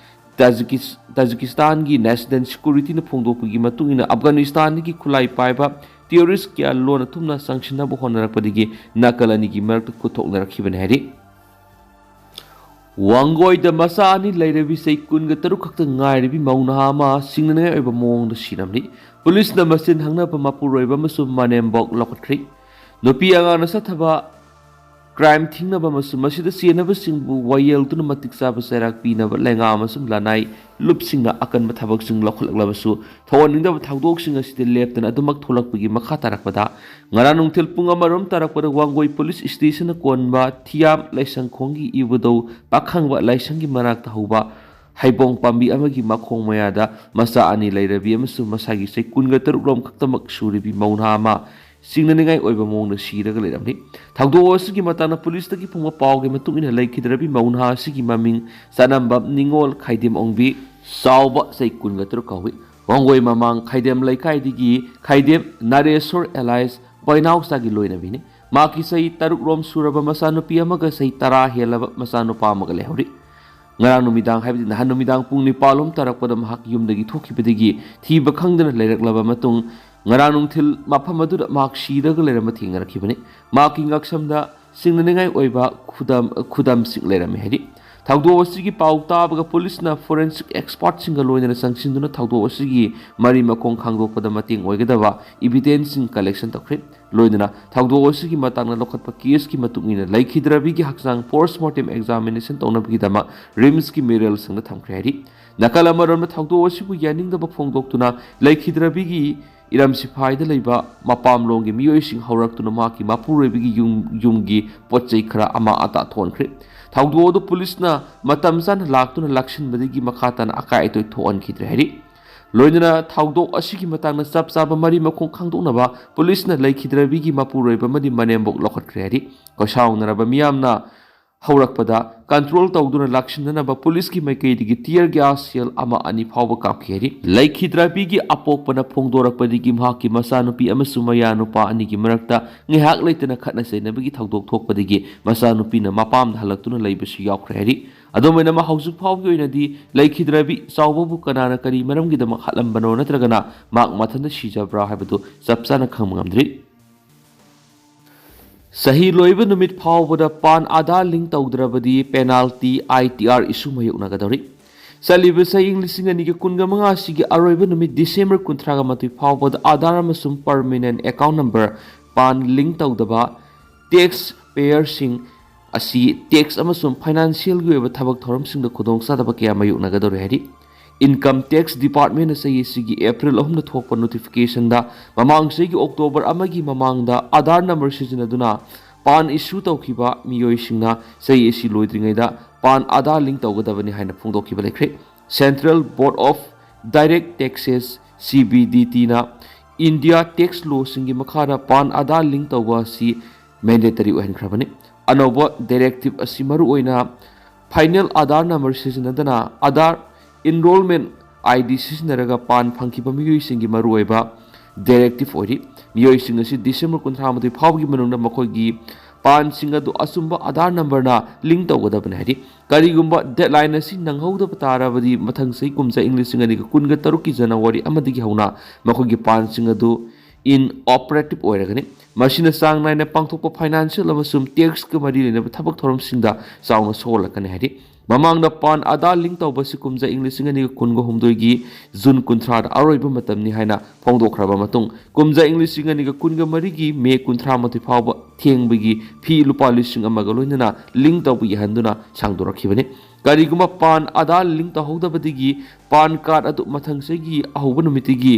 ꯇꯥꯖꯤꯀꯤꯁ-, ꯇꯥꯖꯤꯀꯤꯁꯇꯥꯟꯒꯤ ꯅꯦꯁꯅꯦꯜ ꯁꯦꯀ꯭ꯌꯨꯔꯤꯇꯤꯅ ꯐꯣꯡꯗꯣꯛꯄꯒꯤ ꯃꯇꯨꯡ ꯏꯟꯅ, ꯑꯐꯒꯥꯅꯤꯁꯇꯥꯟꯗꯒꯤ ꯈꯨꯠꯂꯥꯏ ꯄꯥꯏꯕ ꯇꯦꯔꯣꯔꯤꯁ ꯀꯌꯥ ꯂꯣꯟꯅ ꯊꯨꯝꯅ ꯆꯪꯁꯤꯟꯅꯕ ꯍꯣꯠꯅꯔꯛꯄꯗꯒꯤ ꯅꯥꯀꯜ ꯑꯅꯤꯒꯤ ꯃꯔꯛꯇ ꯈꯨꯠꯊꯣꯛꯅꯔꯛꯈꯤꯕꯅꯤ ꯍꯥꯏꯔꯤ꯫ ꯋꯥꯡꯒꯣꯏꯗ ꯃꯆꯥ ꯑꯅꯤ ꯂꯩꯔꯕꯤ ꯆꯍꯤ ꯀꯨꯟꯒ ꯇꯔꯨꯛ ꯈꯛꯇ ꯉꯥꯏꯔꯕꯤ ꯃꯧ ꯅꯍꯥ ꯑꯃ ꯆꯤꯡꯅꯅꯤꯡꯉꯥꯏ ꯑꯣꯏꯕ ꯃꯑꯣꯡꯗ ꯁꯤꯔꯝꯂꯤ꯫ ꯄꯨꯂꯤꯁꯅ ꯃꯆꯤꯟ ꯍꯪꯅꯕ ꯃꯄꯨꯔꯣꯏꯕ ꯑꯃꯁꯨꯡ ꯃꯅꯦꯝꯕꯣꯛ ꯂꯧꯈꯠꯈ꯭ꯔꯤ꯫ ꯅꯨꯄꯤ ꯑꯉꯥꯡꯅ ꯆꯠꯊꯕ ꯀ꯭ꯔꯥꯏꯝ ꯊꯤꯡꯅꯕ ꯑꯃꯁꯨꯡ ꯃꯁꯤꯗ ꯆꯦꯟꯅꯕꯁꯤꯡꯕꯨ ꯋꯥꯌꯦꯜꯗꯨꯅ ꯃꯇꯤꯛ ꯆꯥꯕ ꯆꯩꯔꯥꯛ ꯄꯤꯅꯕ ꯂꯩꯉꯥꯛ ꯑꯃꯁꯨꯡ ꯂꯅꯥꯏ ꯂꯨꯞꯁꯤꯡꯅ ꯑꯀꯟꯕ ꯊꯕꯛꯁꯤꯡ ꯂꯧꯈꯠꯂꯛꯂꯕꯁꯨ, ꯊꯧꯑꯣꯟꯅꯤꯡꯗꯕ ꯊꯧꯗꯣꯛꯁꯤꯡ ꯑꯁꯤꯗ ꯂꯦꯞꯇꯅ ꯑꯗꯨꯃꯛ ꯊꯣꯛꯂꯛꯄꯒꯤ ꯃꯈꯥ ꯇꯥꯔꯛꯄꯗ, ꯉꯔꯥꯡ ꯅꯨꯡꯊꯤꯜ ꯄꯨꯡ ꯑꯃꯔꯣꯝ ꯇꯥꯔꯛꯄꯗ ꯋꯥꯡꯒꯣꯏ ꯄꯨꯂꯤꯁ ꯁ꯭ꯇꯦꯁꯟꯅ ꯀꯣꯟꯕ ꯊꯤꯌꯥꯝ ꯂꯥꯏꯁꯪꯈꯣꯡꯒꯤ ꯏꯕꯨꯙꯧ ꯄꯥꯈꯪꯕ ꯂꯥꯏꯁꯪꯒꯤ ꯃꯅꯥꯛꯇ ꯍꯧꯕ ꯍꯩꯕꯣꯡ ꯄꯥꯝꯕꯤ ꯑꯃꯒꯤ ꯃꯈꯣꯡ ꯃꯌꯥꯗ ꯃꯆꯥ ꯑꯅꯤ ꯂꯩꯔꯕꯤ ꯑꯃꯁꯨꯡ ꯃꯁꯥꯒꯤ ꯆꯍꯤ ꯀꯨꯟꯒ ꯇꯔꯨꯛ ꯔꯣꯝ ꯈꯛꯇꯃꯛ ꯁꯨꯔꯤꯕꯤ ꯃꯧ ꯅꯍꯥ ꯑꯃ ꯆꯤꯡꯅꯅꯤꯡꯉꯥꯏ ꯑꯣꯏꯕ ꯃꯑꯣꯡꯗ ꯁꯤꯔꯒ ꯂꯩꯔꯝꯂꯤ꯫ ꯊꯧꯗꯣꯛ ꯑꯁꯤꯒꯤ ꯃꯇꯥꯡꯗ ꯄꯨꯂꯤꯁꯇꯒꯤ ꯐꯪꯕ ꯄꯥꯎꯒꯤ ꯃꯇꯨꯡ ꯏꯟꯅ, ꯂꯩꯈꯤꯗ꯭ꯔꯕꯤ ꯃꯧ ꯅꯍꯥ ꯑꯁꯤꯒꯤ ꯃꯃꯤꯡ ꯆꯅꯝꯕꯝ ꯅꯤꯉꯣꯜ ꯈꯥꯏꯗꯦꯝ ꯑꯣꯡꯕꯤ ꯆꯥꯎꯕ ꯆꯍꯤ ꯀꯨꯟꯒ ꯇꯔꯨꯛ ꯀꯧꯏ꯫ ꯋꯥꯡꯒꯣꯏ ꯃꯃꯥꯡ ꯈꯥꯏꯗꯦꯝ ꯂꯩꯀꯥꯏꯗꯒꯤ ꯈꯥꯏꯗꯦꯝ ꯅꯔꯦꯁꯣꯔ ꯑꯦꯂꯥꯏꯁ ꯄꯣꯏꯅꯥꯎꯆꯥꯒꯤ ꯂꯣꯏꯅꯕꯤꯅꯤ꯫ ꯃꯍꯥꯛꯀꯤ ꯆꯍꯤ ꯇꯔꯨꯛ ꯔꯣꯝ ꯁꯨꯔꯕ ꯃꯆꯥꯅꯨꯄꯤ ꯑꯃꯒ ꯆꯍꯤ ꯇꯔꯥ ꯍꯦꯜꯂꯕ ꯃꯆꯥꯅꯨꯄꯥ ꯑꯃꯒ ꯂꯩꯍꯧꯔꯤ꯫ ꯉꯔꯥꯡ ꯅꯨꯃꯤꯗꯥꯡ, ꯍꯥꯏꯕꯗꯤ ꯅꯍꯥꯟ ꯅꯨꯃꯤꯗꯥꯡ ꯄꯨꯡ ꯅꯤꯄꯥꯜ ꯂꯣꯝ ꯇꯥꯔꯛꯄꯗ ꯃꯍꯥꯛ ꯌꯨꯝꯗꯒꯤ ꯊꯣꯛꯈꯤꯕꯗꯒꯤ ꯊꯤꯕ ꯈꯪꯗꯅ ꯂꯩꯔꯛꯂꯕ ꯃꯇꯨꯡ, ꯉꯔꯥꯡ ꯅꯨꯡꯊꯤꯜ ꯃꯐꯝ ꯑꯗꯨꯗ ꯃꯍꯥꯛ ꯁꯤꯔꯒ ꯂꯩꯔꯝꯕ ꯊꯦꯡꯅꯔꯛꯈꯤꯕꯅꯤ꯫ ꯃꯍꯥꯛꯀꯤ ꯉꯛꯁꯝꯗ ꯆꯤꯡꯅꯅꯤꯡꯉꯥꯏ ꯑꯣꯏꯕ ꯈꯨꯗꯝ, ꯈꯨꯗꯝꯁꯤꯡ ꯂꯩꯔꯝꯃꯤ ꯍꯥꯏꯔꯤ꯫ ꯊꯧꯗꯣꯛ ꯑꯁꯤꯒꯤ ꯄꯥꯎ ꯇꯥꯕꯒ ꯄꯨꯂꯤꯁꯅ ꯐꯣꯔꯦꯟꯁꯤꯛ ꯑꯦꯛꯁꯄꯥꯔꯠꯁꯤꯡꯒ ꯂꯣꯏꯅꯅ ꯆꯪꯁꯤꯟꯗꯨꯅ ꯊꯧꯗꯣꯛ ꯑꯁꯤꯒꯤ ꯃꯔꯤ ꯃꯈꯣꯡ ꯈꯪꯗꯣꯛꯄꯗ ꯃꯇꯦꯡ ꯑꯣꯏꯒꯗꯕ ꯏꯕꯤꯗꯦꯟꯁꯁꯤꯡ ꯀꯂꯦꯛꯁꯟ ꯇꯧꯈ꯭ꯔꯦ꯫ ꯂꯣꯏꯅꯅ ꯊꯧꯗꯣꯛ ꯑꯁꯤꯒꯤ ꯃꯇꯥꯡꯗ ꯂꯧꯈꯠꯄ ꯀꯦꯁꯀꯤ ꯃꯇꯨꯡ ꯏꯟꯅ ꯂꯩꯈꯤꯗ꯭ꯔꯕꯤꯒꯤ ꯍꯛꯆꯥꯡ ꯄꯣꯁꯃꯣꯔꯇꯦꯝ ꯑꯦꯛꯖꯥꯃꯤꯅꯦꯁꯟ ꯇꯧꯅꯕꯒꯤꯗꯃꯛ ꯔꯤꯝꯁꯀꯤ ꯃꯦꯔꯤꯌꯦꯜ ꯁꯪꯗ ꯊꯝꯈ꯭ꯔꯦ ꯍꯥꯏꯔꯤ꯫ ꯅꯥꯀꯜ ꯑꯃꯔꯣꯝꯗ, ꯊꯧꯗꯣꯛ ꯑꯁꯤꯕꯨ ꯌꯥꯅꯤꯡꯗꯕ ꯐꯣꯡꯗꯣꯛꯇꯨꯅ ꯂꯩꯈꯤꯗ꯭ꯔꯕꯤꯒꯤ ꯏꯔꯝ ꯁꯤꯐꯥꯏꯗ ꯂꯩꯕ ꯃꯄꯥꯝꯂꯣꯝꯒꯤ ꯃꯤꯑꯣꯏꯁꯤꯡ ꯍꯧꯔꯛꯇꯨꯅ ꯃꯍꯥꯛꯀꯤ ꯃꯄꯨꯔꯣꯏꯕꯒꯤ ꯌꯨꯝ, ꯌꯨꯝꯒꯤ ꯄꯣꯠ ꯆꯩ ꯈꯔ ꯑꯃꯥꯡ ꯑꯇꯥ ꯊꯣꯛꯍꯟꯈ꯭ꯔꯦ꯫ ꯊꯧꯗꯣꯛ ꯑꯗꯨ ꯄꯨꯂꯤꯁꯅ ꯃꯇꯝ ꯆꯥꯅ ꯂꯥꯛꯇꯨꯅ ꯂꯥꯛꯁꯤꯟꯕꯗꯒꯤ ꯃꯈꯥ ꯇꯥꯅ ꯑꯀꯥꯏ ꯑꯇꯣꯏ ꯊꯣꯛꯍꯟꯈꯤꯗ꯭ꯔꯦ ꯍꯥꯏꯔꯤ꯫ ꯂꯣꯏꯅꯅ ꯊꯧꯗꯣꯛ ꯑꯁꯤꯒꯤ ꯃꯇꯥꯡꯗ ꯆꯞ ꯆꯥꯕ ꯃꯔꯤ ꯃꯈꯣꯡ ꯈꯪꯗꯣꯛꯅꯕ ꯄꯨꯂꯤꯁꯅ ꯂꯩꯈꯤꯗ꯭ꯔꯕꯤꯒꯤ ꯃꯄꯨꯔꯣꯏꯕ ꯑꯃꯗꯤ ꯃꯅꯦꯝꯕꯣꯛ ꯂꯧꯈꯠꯈ꯭ꯔꯦ ꯍꯥꯏꯔꯤ꯫ ꯈꯣꯏꯁꯥꯎꯅꯔꯕ ꯃꯤꯌꯥꯝꯅ ꯍꯧꯔꯛꯄꯗ ꯀꯟꯇ꯭ꯔꯣꯜ ꯇꯧꯗꯨꯅ ꯂꯥꯛꯁꯤꯟꯅꯅꯕ ꯄꯨꯂꯤꯁꯀꯤ ꯃꯥꯏꯀꯩꯗꯒꯤ ꯇꯤꯌꯔ ꯒ꯭ꯌꯥꯁ ꯁꯦꯜ ꯑꯃ ꯑꯅꯤ ꯐꯥꯎꯕ ꯀꯥꯞꯈꯤ ꯍꯥꯏꯔꯤ꯫ ꯂꯩꯈꯤꯗ꯭ꯔꯕꯤꯒꯤ ꯑꯄꯣꯛꯄꯅ ꯐꯣꯡꯗꯣꯔꯛꯄꯗꯒꯤ ꯃꯍꯥꯛꯀꯤ ꯃꯆꯥꯅꯨꯄꯤ ꯑꯃꯁꯨꯡ ꯃꯌꯥꯅꯨꯄꯥ ꯑꯅꯤꯒꯤ ꯃꯔꯛꯇ ꯉꯥꯏꯍꯥꯛ ꯂꯩꯇꯅ ꯈꯠꯅ ꯆꯩꯅꯕꯒꯤ ꯊꯧꯗꯣꯛ ꯊꯣꯛꯄꯗꯒꯤ ꯃꯆꯥꯅꯨꯄꯤꯅ ꯃꯄꯥꯝꯗ ꯍꯜꯂꯛꯇꯨꯅ ꯂꯩꯕꯁꯨ ꯌꯥꯎꯈ꯭ꯔꯦ ꯍꯥꯏꯔꯤ꯫ ꯑꯗꯨꯝ ꯑꯣꯏꯅꯃꯛ, ꯍꯧꯖꯤꯛ ꯐꯥꯎꯕꯒꯤ ꯑꯣꯏꯅꯗꯤ ꯂꯩꯈꯤꯗ꯭ꯔꯕꯤ ꯆꯥꯎꯕꯕꯨ ꯀꯅꯥꯅ ꯀꯔꯤ ꯃꯔꯝꯒꯤꯗꯃꯛ ꯍꯥꯠꯂꯝꯕꯅꯣ ꯅꯠꯇ꯭ꯔꯒꯅ ꯃꯍꯥꯛ ꯃꯊꯟꯇ ꯁꯤꯖꯕ꯭ꯔꯥ ꯍꯥꯏꯕꯗꯨ ꯆꯞ ꯆꯥꯅ ꯈꯪꯕ ꯉꯝꯗ꯭ꯔꯤ꯫ ꯆꯍꯤ ꯂꯣꯏꯕ ꯅꯨꯃꯤꯠ ꯐꯥꯎꯕꯗ ꯄꯥꯟ ꯑꯥꯙꯥꯔ ꯂꯤꯡ ꯇꯧꯗ꯭ꯔꯕꯗꯤ ꯄꯦꯅꯥꯜꯇꯤ, ꯑꯥꯏ ꯇꯤ ꯑꯥꯔ ꯏꯁꯨ ꯃꯥꯌꯣꯛꯅꯒꯗꯧꯔꯤ꯫ ꯆꯠꯂꯤꯕ ꯆꯍꯤ ꯂꯤꯁꯤꯡ ꯑꯅꯤꯒ ꯀꯨꯟꯒ ꯃꯉꯥ ꯑꯁꯤꯒꯤ ꯑꯔꯣꯏꯕ ꯅꯨꯃꯤꯠ ꯗꯤꯁꯦꯝꯕꯔ ꯀꯨꯟꯊ꯭ꯔꯥꯒ ꯃꯥꯊꯣꯏ ꯐꯥꯎꯕꯗ ꯑꯥꯙꯥꯔ ꯑꯃꯁꯨꯡ ꯄꯔꯃꯤꯅꯦꯟ ꯑꯦꯀꯥꯎꯟ ꯅꯝꯕꯔ, ꯄꯥꯟ ꯂꯤꯡ ꯇꯧꯗꯕ ꯇꯦꯛꯁ ꯄꯦꯌꯔꯁꯤꯡ ꯑꯁꯤ ꯇꯦꯛꯁ ꯑꯃꯁꯨꯡ ꯐꯥꯏꯅꯥꯟꯁꯤꯌꯦꯜꯒꯤ ꯑꯣꯏꯕ ꯊꯕꯛ ꯊꯧꯔꯝꯁꯤꯡꯗ ꯈꯨꯗꯣꯡꯆꯥꯗꯕ ꯀꯌꯥ ꯃꯥꯌꯣꯛꯅꯒꯗꯧꯔꯤ ꯍꯥꯏꯔꯤ꯫ ꯏꯟꯀꯝ ꯇꯦꯛꯁ ꯗꯤꯄꯥꯔꯠꯃꯦꯟꯅ ꯆꯍꯤ ꯑꯁꯤꯒꯤ ꯑꯦꯄ꯭ꯔꯤꯜ ꯑꯍꯨꯝꯗ ꯊꯣꯛꯄ ꯅꯣꯇꯤꯐꯤꯀꯦꯁꯟꯗ ꯃꯃꯥꯡ ꯆꯍꯤꯒꯤ ꯑꯣꯛꯇꯣꯕꯔ ꯑꯃꯒꯤ ꯃꯃꯥꯡꯗ ꯑꯥꯙꯥꯔ ꯅꯝꯕꯔ ꯁꯤꯖꯤꯟꯅꯗꯨꯅ ꯄꯥꯟ ꯏꯁꯨ ꯇꯧꯈꯤꯕ ꯃꯤꯑꯣꯏꯁꯤꯡꯅ ꯆꯍꯤ ꯑꯁꯤ ꯂꯣꯏꯗ꯭ꯔꯤꯉꯩꯗ ꯄꯥꯟ ꯑꯥꯙꯥꯔ ꯂꯤꯡ ꯇꯧꯒꯗꯕꯅꯤ ꯍꯥꯏꯅ ꯐꯣꯡꯗꯣꯛꯈꯤꯕ ꯂꯩꯈ꯭ꯔꯦ꯫ Central Board of Direct Taxes, C B D ꯇꯤꯅ ꯏꯟꯗꯤꯌꯥ ꯇꯦꯛꯁ ꯂꯣꯁꯤꯡꯒꯤ ꯃꯈꯥꯗ ꯄꯥꯟ ꯑꯥꯙꯥꯔ ꯂꯤꯡ ꯇꯧꯕ ꯑꯁꯤ ꯃꯦꯟꯗꯦꯇꯔꯤ ꯑꯣꯏꯍꯟꯈ꯭ꯔꯕꯅꯤ꯫ ꯑꯅꯧꯕ ꯗꯥꯏꯔꯦꯛꯇꯤꯞ ꯑꯁꯤ ꯃꯔꯨꯑꯣꯏꯅ ꯐꯥꯏꯅꯦꯜ ꯑꯥꯙꯥꯔ ꯅꯝꯕꯔ ꯁꯤꯖꯤꯟꯅꯗꯅ ꯑꯥꯙꯥꯔ ꯏꯟꯔꯣꯜꯃꯦꯟ ꯑꯥꯏ ꯗꯤ ꯁꯤꯖꯤꯟꯅꯔꯒ ꯄꯥꯟ ꯐꯪꯈꯤꯕ ꯃꯤꯑꯣꯏꯁꯤꯡꯒꯤ ꯃꯔꯨꯑꯣꯏꯕ ꯗꯥꯏꯔꯦꯛꯇꯤꯞ ꯑꯣꯏꯔꯤ꯫ ꯃꯤꯑꯣꯏꯁꯤꯡ ꯑꯁꯤ ꯗꯤꯁꯦꯝꯕꯔ ꯀꯨꯟꯊ꯭ꯔꯥ ꯃꯥꯊꯣꯏ ꯐꯥꯎꯕꯒꯤ ꯃꯅꯨꯡꯗ ꯃꯈꯣꯏꯒꯤ ꯄꯥꯟꯁꯤꯡ ꯑꯗꯨ ꯑꯆꯨꯝꯕ ꯑꯥꯙꯥꯔ ꯅꯝꯕꯔꯅ ꯂꯤꯡ ꯇꯧꯒꯗꯕꯅꯤ ꯍꯥꯏꯔꯤ꯫ ꯀꯔꯤꯒꯨꯝꯕ ꯗꯦꯗꯂꯥꯏꯟ ꯑꯁꯤ ꯅꯪꯍꯧꯗꯕ ꯇꯥꯔꯕꯗꯤ, ꯃꯊꯪ ꯆꯍꯤ ꯀꯨꯝꯖꯥ ꯏꯪ ꯂꯤꯁꯤꯡ ꯑꯅꯤꯒ ꯀꯨꯟꯒ ꯇꯔꯨꯛꯀꯤ ꯖꯅꯋꯥꯔꯤ ꯑꯃꯗꯒꯤ ꯍꯧꯅ ꯃꯈꯣꯏꯒꯤ ꯄꯥꯟꯁꯤꯡ ꯑꯗꯨ ꯏꯟꯑꯣꯄꯔꯦꯇꯤꯞ ꯑꯣꯏꯔꯒꯅꯤ꯫ ꯃꯁꯤꯅ ꯆꯥꯡ ꯅꯥꯏꯅ ꯄꯥꯡꯊꯣꯛꯄ ꯐꯥꯏꯅꯥꯟꯁꯤꯌꯦꯜ ꯑꯃꯁꯨꯡ ꯇꯦꯛꯁꯀ ꯃꯔꯤ ꯂꯩꯅꯕ ꯊꯕꯛ ꯊꯧꯔꯝꯁꯤꯡꯗ ꯆꯥꯎꯅ ꯁꯣꯛꯍꯜꯂꯛꯀꯅꯤ ꯍꯥꯏꯔꯤ꯫ ꯃꯃꯥꯡꯗ ꯄꯥꯟ ꯑꯥꯙꯥꯔ ꯂꯤꯡ ꯇꯧꯕꯁꯤ ꯀꯨꯝꯖꯥ ꯏꯪ ꯂꯤꯁꯤꯡ ꯑꯅꯤꯒ ꯀꯨꯟꯒ ꯍꯨꯝꯗꯣꯏꯒꯤ ꯖꯨꯟ ꯀꯨꯟꯊ꯭ꯔꯥꯗ ꯑꯔꯣꯏꯕ ꯃꯇꯝꯅꯤ ꯍꯥꯏꯅ ꯐꯣꯡꯗꯣꯛꯈ꯭ꯔꯕ ꯃꯇꯨꯡ, ꯀꯨꯝꯖꯥ ꯏꯪ ꯂꯤꯁꯤꯡ ꯑꯅꯤꯒ ꯀꯨꯟꯒ ꯃꯔꯤꯒꯤ ꯃꯦ ꯀꯨꯟꯊ꯭ꯔꯥ ꯃꯥꯊꯣꯏ ꯐꯥꯎꯕ ꯊꯦꯡꯕꯒꯤ ꯐꯤ ꯂꯨꯄꯥ ꯂꯤꯁꯤꯡ ꯑꯃꯒ ꯂꯣꯏꯅꯅ ꯂꯤꯡ ꯇꯧꯕ ꯌꯥꯍꯟꯗꯨꯅ ꯁꯥꯡꯗꯣꯔꯛꯈꯤꯕꯅꯤ꯫ ꯀꯔꯤꯒꯨꯝꯕ ꯄꯥꯟ ꯑꯥꯙꯥꯔ ꯂꯤꯡ ꯇꯧꯍꯧꯗꯕꯗꯒꯤ ꯄꯥꯟ ꯀꯥꯔꯗ ꯑꯗꯨ ꯃꯊꯪ ꯆꯍꯤꯒꯤ ꯑꯍꯧꯕ ꯅꯨꯃꯤꯠꯇꯒꯤ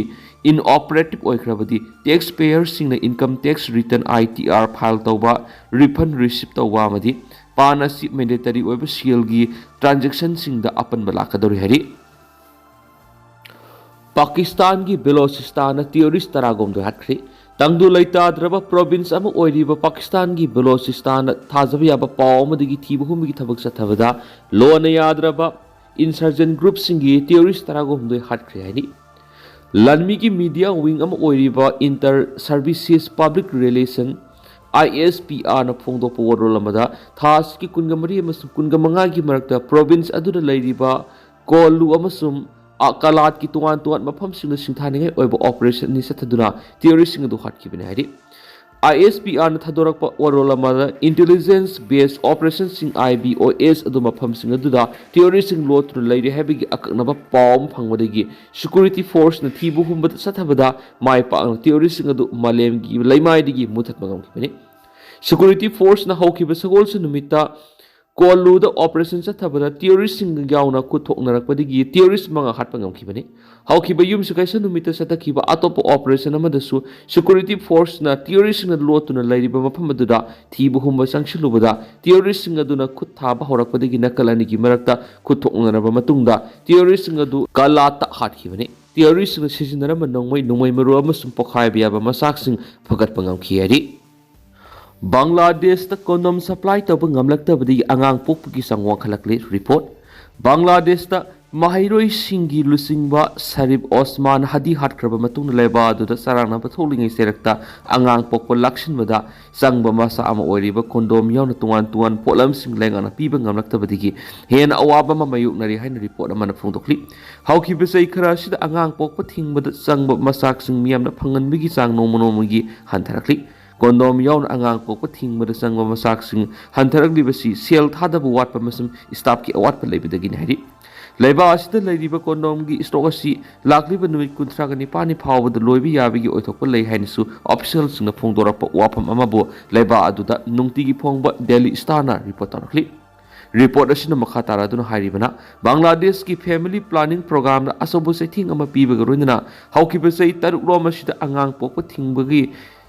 ꯏꯟꯑꯣꯄꯔꯦꯇꯤꯞ ꯑꯣꯏꯈ꯭ꯔꯕꯗꯤ, ꯇꯦꯛꯁ ꯄꯦꯌꯔꯁꯤꯡꯅ ꯏꯟꯀꯝ ꯇꯦꯛꯁ ꯔꯤꯇꯔꯟ, ꯑꯥꯏ ꯇꯤ ꯑꯥꯔ, ꯐꯥꯏꯜ ꯇꯧꯕ, ꯔꯤꯐꯟ ꯔꯤꯁꯤꯞ ꯇꯧꯕ ꯑꯃꯗꯤ ꯄꯥꯟ ꯑꯁꯤ ꯃꯦꯟꯗꯦꯇꯔꯤ ꯑꯣꯏꯕ ꯁꯦꯜꯒꯤ ꯇ꯭ꯔꯥꯟꯖꯦꯛꯁꯟꯁꯤꯡꯗ ꯑꯄꯟꯕ ꯂꯥꯛꯀꯗꯧꯔꯤ ꯍꯥꯏꯔꯤ꯫ ꯄꯥꯀꯤꯁꯇꯥꯟꯒꯤ ꯕꯦꯂꯣꯆꯤꯁꯇꯥꯟꯅ ꯇꯦꯔꯣꯔꯤꯁ ꯇꯔꯥꯒꯍꯨꯝꯗꯣꯏ ꯍꯥꯠꯈ꯭ꯔꯦ꯫ ꯇꯪꯗꯨ ꯂꯩꯇꯥꯗ꯭ꯔꯕ ꯄ꯭ꯔꯣꯚꯤꯟꯁ ꯑꯃ ꯑꯣꯏꯔꯤꯕ ꯄꯥꯀꯤꯁꯇꯥꯟꯒꯤ ꯕꯂꯣꯆꯤꯁꯇꯥꯟꯗ ꯊꯥꯖꯕ ꯌꯥꯕ ꯄꯥꯎ ꯑꯃꯗꯒꯤ ꯊꯤꯕ ꯍꯨꯝꯕꯒꯤ ꯊꯕꯛ ꯆꯠꯊꯕꯗ ꯂꯣꯟꯅ ꯌꯥꯗ꯭ꯔꯕ ꯏꯟꯁꯔꯖꯦꯟ ꯒ꯭ꯔꯨꯞꯁꯤꯡꯒꯤ ꯇꯦꯔꯣꯔꯤꯁ ꯇꯔꯥꯒ ꯍꯨꯝꯗꯣꯏ ꯍꯥꯠꯈ꯭ꯔꯦ ꯍꯥꯏꯔꯤ꯫ ꯂꯥꯟꯃꯤꯒꯤ ꯃꯤꯗꯤꯌꯥ ꯋꯤꯡ ꯑꯃ ꯑꯣꯏꯔꯤꯕ ꯏꯟꯇꯔ ꯁꯔꯚꯤꯁꯦꯁ ꯄꯕ꯭ꯂꯤꯛ ꯔꯤꯂꯦꯁꯟ, ꯑꯥꯏ ꯑꯦꯁ ꯄꯤ ꯑꯥꯔꯅ ꯐꯣꯡꯗꯣꯛꯄ ꯋꯥꯔꯣꯜ ꯑꯃꯗ ꯊꯥ ꯑꯁꯤꯒꯤ ꯀꯨꯟꯒ ꯃꯔꯤ ꯑꯃꯁꯨꯡ ꯀꯨꯟꯒ ꯃꯉꯥꯒꯤ ꯃꯔꯛꯇ ꯄ꯭ꯔꯣꯚꯤꯟꯁ ꯑꯗꯨꯗ ꯂꯩꯔꯤꯕ ꯀꯣꯂꯨ ꯑꯃꯁꯨꯡ ꯀꯂꯥꯠꯀꯤ ꯇꯣꯉꯥꯟ ꯇꯣꯉꯥꯟꯕ ꯃꯐꯝꯁꯤꯡꯗ ꯁꯤꯡꯊꯥꯅꯤꯡꯉꯥꯏ ꯑꯣꯏꯕ ꯑꯣꯄꯔꯦꯁꯟ ꯑꯅꯤ ꯆꯠꯊꯗꯨꯅ ꯇꯦꯔꯣꯔꯤꯁꯁꯤꯡ ꯑꯗꯨ ꯍꯥꯠꯈꯤꯕꯅꯤ ꯍꯥꯏꯔꯤ꯫ ꯑꯥꯏ ꯑꯦꯁ ꯄꯤ ꯑꯥꯔꯅ ꯊꯥꯗꯣꯔꯛꯄ ꯋꯥꯔꯣꯜ ꯑꯃꯗ ꯏꯟꯇꯦꯂꯤꯖꯦꯟꯁ ꯕꯦꯁ ꯑꯣꯄꯔꯦꯁꯟꯁꯤꯡ, ꯑꯥꯏ ꯕꯤ ꯑꯣ ꯑꯦꯁ, ꯑꯗꯨ ꯃꯐꯝꯁꯤꯡ ꯑꯗꯨꯗ ꯇꯦꯔꯣꯔꯤꯁꯁꯤꯡ ꯂꯣꯠꯇꯨꯅ ꯂꯩꯔꯤ ꯍꯥꯏꯕꯒꯤ ꯑꯀꯛꯅꯕ ꯄꯥꯎ ꯑꯃ ꯐꯪꯕꯗꯒꯤ ꯁꯦꯀ꯭ꯌꯨꯔꯤꯇꯤ ꯐꯣꯔꯁꯅ ꯊꯤꯕ ꯍꯨꯝꯕꯗ ꯆꯠꯊꯕꯗ ꯃꯥꯏ ꯄꯥꯛꯅ ꯇꯦꯔꯣꯔꯤꯁꯁꯤꯡ ꯑꯗꯨ ꯃꯥꯂꯦꯝꯒꯤ ꯂꯩꯃꯥꯏꯗꯒꯤ ꯃꯨꯊꯠꯄ ꯉꯝꯈꯤꯕꯅꯤ꯫ ꯁꯦꯀ꯭ꯌꯨꯔꯤꯇꯤ ꯐꯣꯔꯁꯅ ꯍꯧꯈꯤꯕ ꯁꯒꯣꯜꯁꯦꯟ ꯅꯨꯃꯤꯠꯇ ꯀꯣꯂꯨꯗ ꯑꯣꯄꯔꯦꯁꯟ ꯆꯠꯊꯕꯗ ꯇꯦꯔꯣꯔꯤꯁꯁꯤꯡ ꯌꯥꯎꯅ ꯈꯨꯠ ꯊꯣꯛꯅꯔꯛꯄꯗꯒꯤ ꯇꯦꯔꯣꯔꯤꯁ ꯃꯉꯥ ꯍꯥꯠꯄ ꯉꯝꯈꯤꯕꯅꯤ꯫ ꯍꯧꯈꯤꯕ ꯌꯨꯝꯁꯀꯩꯁ ꯅꯨꯃꯤꯠꯇ ꯆꯠꯊꯈꯤꯕ ꯑꯇꯣꯞꯄ ꯑꯣꯄꯔꯦꯁꯟ ꯑꯃꯗꯁꯨ ꯁꯦꯀ꯭ꯌꯨꯔꯤꯇꯤ ꯐꯣꯔꯁꯅ ꯇꯦꯔꯣꯔꯤꯁꯁꯤꯡꯅ ꯂꯣꯠꯇꯨꯅ ꯂꯩꯔꯤꯕ ꯃꯐꯝ ꯑꯗꯨꯗ ꯊꯤꯕ ꯍꯨꯝꯕ ꯆꯪꯁꯤꯜꯂꯨꯕꯗ ꯇꯦꯔꯣꯔꯤꯁꯁꯤꯡ ꯑꯗꯨꯅ ꯈꯨꯠ ꯊꯥꯕ ꯍꯧꯔꯛꯄꯗꯒꯤ ꯅꯥꯀꯜ ꯑꯅꯤꯒꯤ ꯃꯔꯛꯇ ꯈꯨꯠ ꯊꯣꯛꯅꯔꯕ ꯃꯇꯨꯡꯗ ꯇꯦꯔꯣꯔꯤꯁꯁꯤꯡ ꯑꯗꯨ ꯀꯂꯥꯠꯇ ꯍꯥꯠꯈꯤꯕꯅꯤ꯫ ꯇꯦꯔꯣꯔꯤꯁꯁꯤꯡꯅ ꯁꯤꯖꯤꯟꯅꯔꯝꯕ ꯅꯣꯡꯃꯩ, ꯅꯣꯡꯃꯩ ꯃꯔꯨ ꯑꯃꯁꯨꯡ ꯄꯣꯈꯥꯏꯕ ꯌꯥꯕ ꯃꯆꯥꯛꯁꯤꯡ ꯐꯒꯠꯄ ꯉꯝꯈꯤ ꯍꯥꯏꯔꯤ꯫ ꯕꯪꯒ꯭ꯂꯥꯗꯦꯁꯇ ꯀꯣꯟꯗꯣꯝ ꯁꯄ꯭ꯂꯥꯏ ꯇꯧꯕ ꯉꯝꯂꯛꯇꯕꯗꯒꯤ ꯑꯉꯥꯡ ꯄꯣꯛꯄꯒꯤ ꯆꯥꯡ ꯋꯥꯡꯈꯠꯂꯛꯂꯤ꯫ ꯔꯤꯄꯣꯔꯠ꯫ ꯕꯪꯒ꯭ꯂꯥꯗꯦꯁꯇ ꯃꯍꯩꯔꯣꯏꯁꯤꯡꯒꯤ ꯂꯨꯆꯤꯡꯕ ꯁꯔꯤꯐ ꯑꯣꯁꯃꯥꯟ ꯍꯗꯤ ꯍꯥꯠꯈ꯭ꯔꯕ ꯃꯇꯨꯡꯗ ꯂꯩꯕꯥꯛ ꯑꯗꯨꯗ ꯆꯔꯥꯡꯅꯕ ꯊꯣꯛꯂꯤꯉꯩ ꯆꯩꯔꯛꯇ ꯑꯉꯥꯡ ꯄꯣꯛꯄ ꯂꯥꯛꯁꯤꯟꯕꯗ ꯆꯪꯕ ꯃꯆꯥꯛ ꯑꯃ ꯑꯣꯏꯔꯤꯕ ꯀꯣꯟꯗꯣꯝ ꯌꯥꯎꯅ ꯇꯣꯉꯥꯟ ꯇꯣꯉꯥꯟꯕ ꯄꯣꯠꯂꯝꯁꯤꯡ ꯂꯩꯉꯥꯛꯅ ꯄꯤꯕ ꯉꯝꯂꯛꯇꯕꯗꯒꯤ ꯍꯦꯟꯅ ꯑꯋꯥꯕ ꯑꯃ ꯃꯥꯌꯣꯛꯅꯔꯤ ꯍꯥꯏꯅ ꯔꯤꯄꯣꯔꯠ ꯑꯃꯅ ꯐꯣꯡꯗꯣꯛꯂꯤ꯫ ꯍꯧꯈꯤꯕ ꯆꯍꯤ ꯈꯔ ꯑꯁꯤꯗ ꯑꯉꯥꯡ ꯄꯣꯛꯄ ꯊꯤꯡꯕꯗ ꯆꯪꯕ ꯃꯆꯥꯛꯁꯤꯡ ꯃꯤꯌꯥꯝꯅ ꯐꯪꯍꯟꯕꯒꯤ ꯆꯥꯡ ꯅꯣꯡꯃ ꯅꯣꯡꯃꯒꯤ ꯍꯟꯊꯔꯛꯂꯤ꯫ ꯀꯣꯟꯗꯣꯝ ꯌꯥꯎꯅ ꯑꯉꯥꯡ ꯄꯣꯛꯄ ꯊꯤꯡꯕꯗ ꯆꯪꯕ ꯃꯆꯥꯛꯁꯤꯡ ꯍꯟꯊꯔꯛꯂꯤꯕꯁꯤ ꯁꯦꯜ ꯊꯥꯗꯕ ꯋꯥꯠꯄ ꯑꯃꯁꯨꯡ ꯁ꯭ꯇꯥꯐꯀꯤ ꯑꯋꯥꯠꯄ ꯂꯩꯕꯗꯒꯤꯅꯤ ꯍꯥꯏꯔꯤ꯫ ꯂꯩꯕꯥꯛ ꯑꯁꯤꯗ ꯂꯩꯔꯤꯕ ꯀꯣꯟꯗꯣꯝꯒꯤ ꯁ꯭ꯇꯣꯛ ꯑꯁꯤ ꯂꯥꯛꯂꯤꯕ ꯅꯨꯃꯤꯠ ꯀꯨꯟꯊ꯭ꯔꯥꯒ ꯅꯤꯄꯥꯟꯅꯤ ꯐꯥꯎꯕꯗ ꯂꯣꯏꯕ ꯌꯥꯕꯒꯤ ꯑꯣꯏꯊꯣꯛꯄ ꯂꯩ ꯍꯥꯏꯅꯁꯨ ꯑꯣꯐꯤꯁꯤꯌꯦꯜꯁꯤꯡꯅ ꯐꯣꯡꯗꯣꯔꯛꯄ ꯋꯥꯐꯝ ꯑꯃꯕꯨ ꯂꯩꯕꯥꯛ ꯑꯗꯨꯗ ꯅꯨꯡꯇꯤꯒꯤ ꯐꯣꯡꯕ ꯗꯦꯂꯤ ꯁ꯭ꯇꯥꯔꯅ ꯔꯤꯄꯣꯔꯠ ꯇꯧꯔꯛꯂꯤ꯫ ꯔꯤꯄꯣꯔꯠ ꯑꯁꯤꯅ ꯃꯈꯥ ꯇꯥꯔꯗꯨꯅ ꯍꯥꯏꯔꯤꯕꯅ, ꯕꯪꯒ꯭ꯂꯥꯗꯦꯁꯀꯤ ꯐꯦꯃꯤꯂꯤ ꯄ꯭ꯂꯥꯅꯤꯡ ꯄ꯭ꯔꯣꯒ꯭ꯔꯥꯝꯗ ꯑꯆꯧꯕ ꯆꯩꯊꯦꯡ ꯑꯃ ꯄꯤꯕꯒ ꯂꯣꯏꯅꯅ ꯍꯧꯈꯤꯕ ꯆꯍꯤ ꯇꯔꯨꯛ ꯂꯣꯝ ꯑꯁꯤꯗ ꯑꯉꯥꯡ ꯄꯣꯛꯄ ꯊꯤꯡꯕꯒꯤ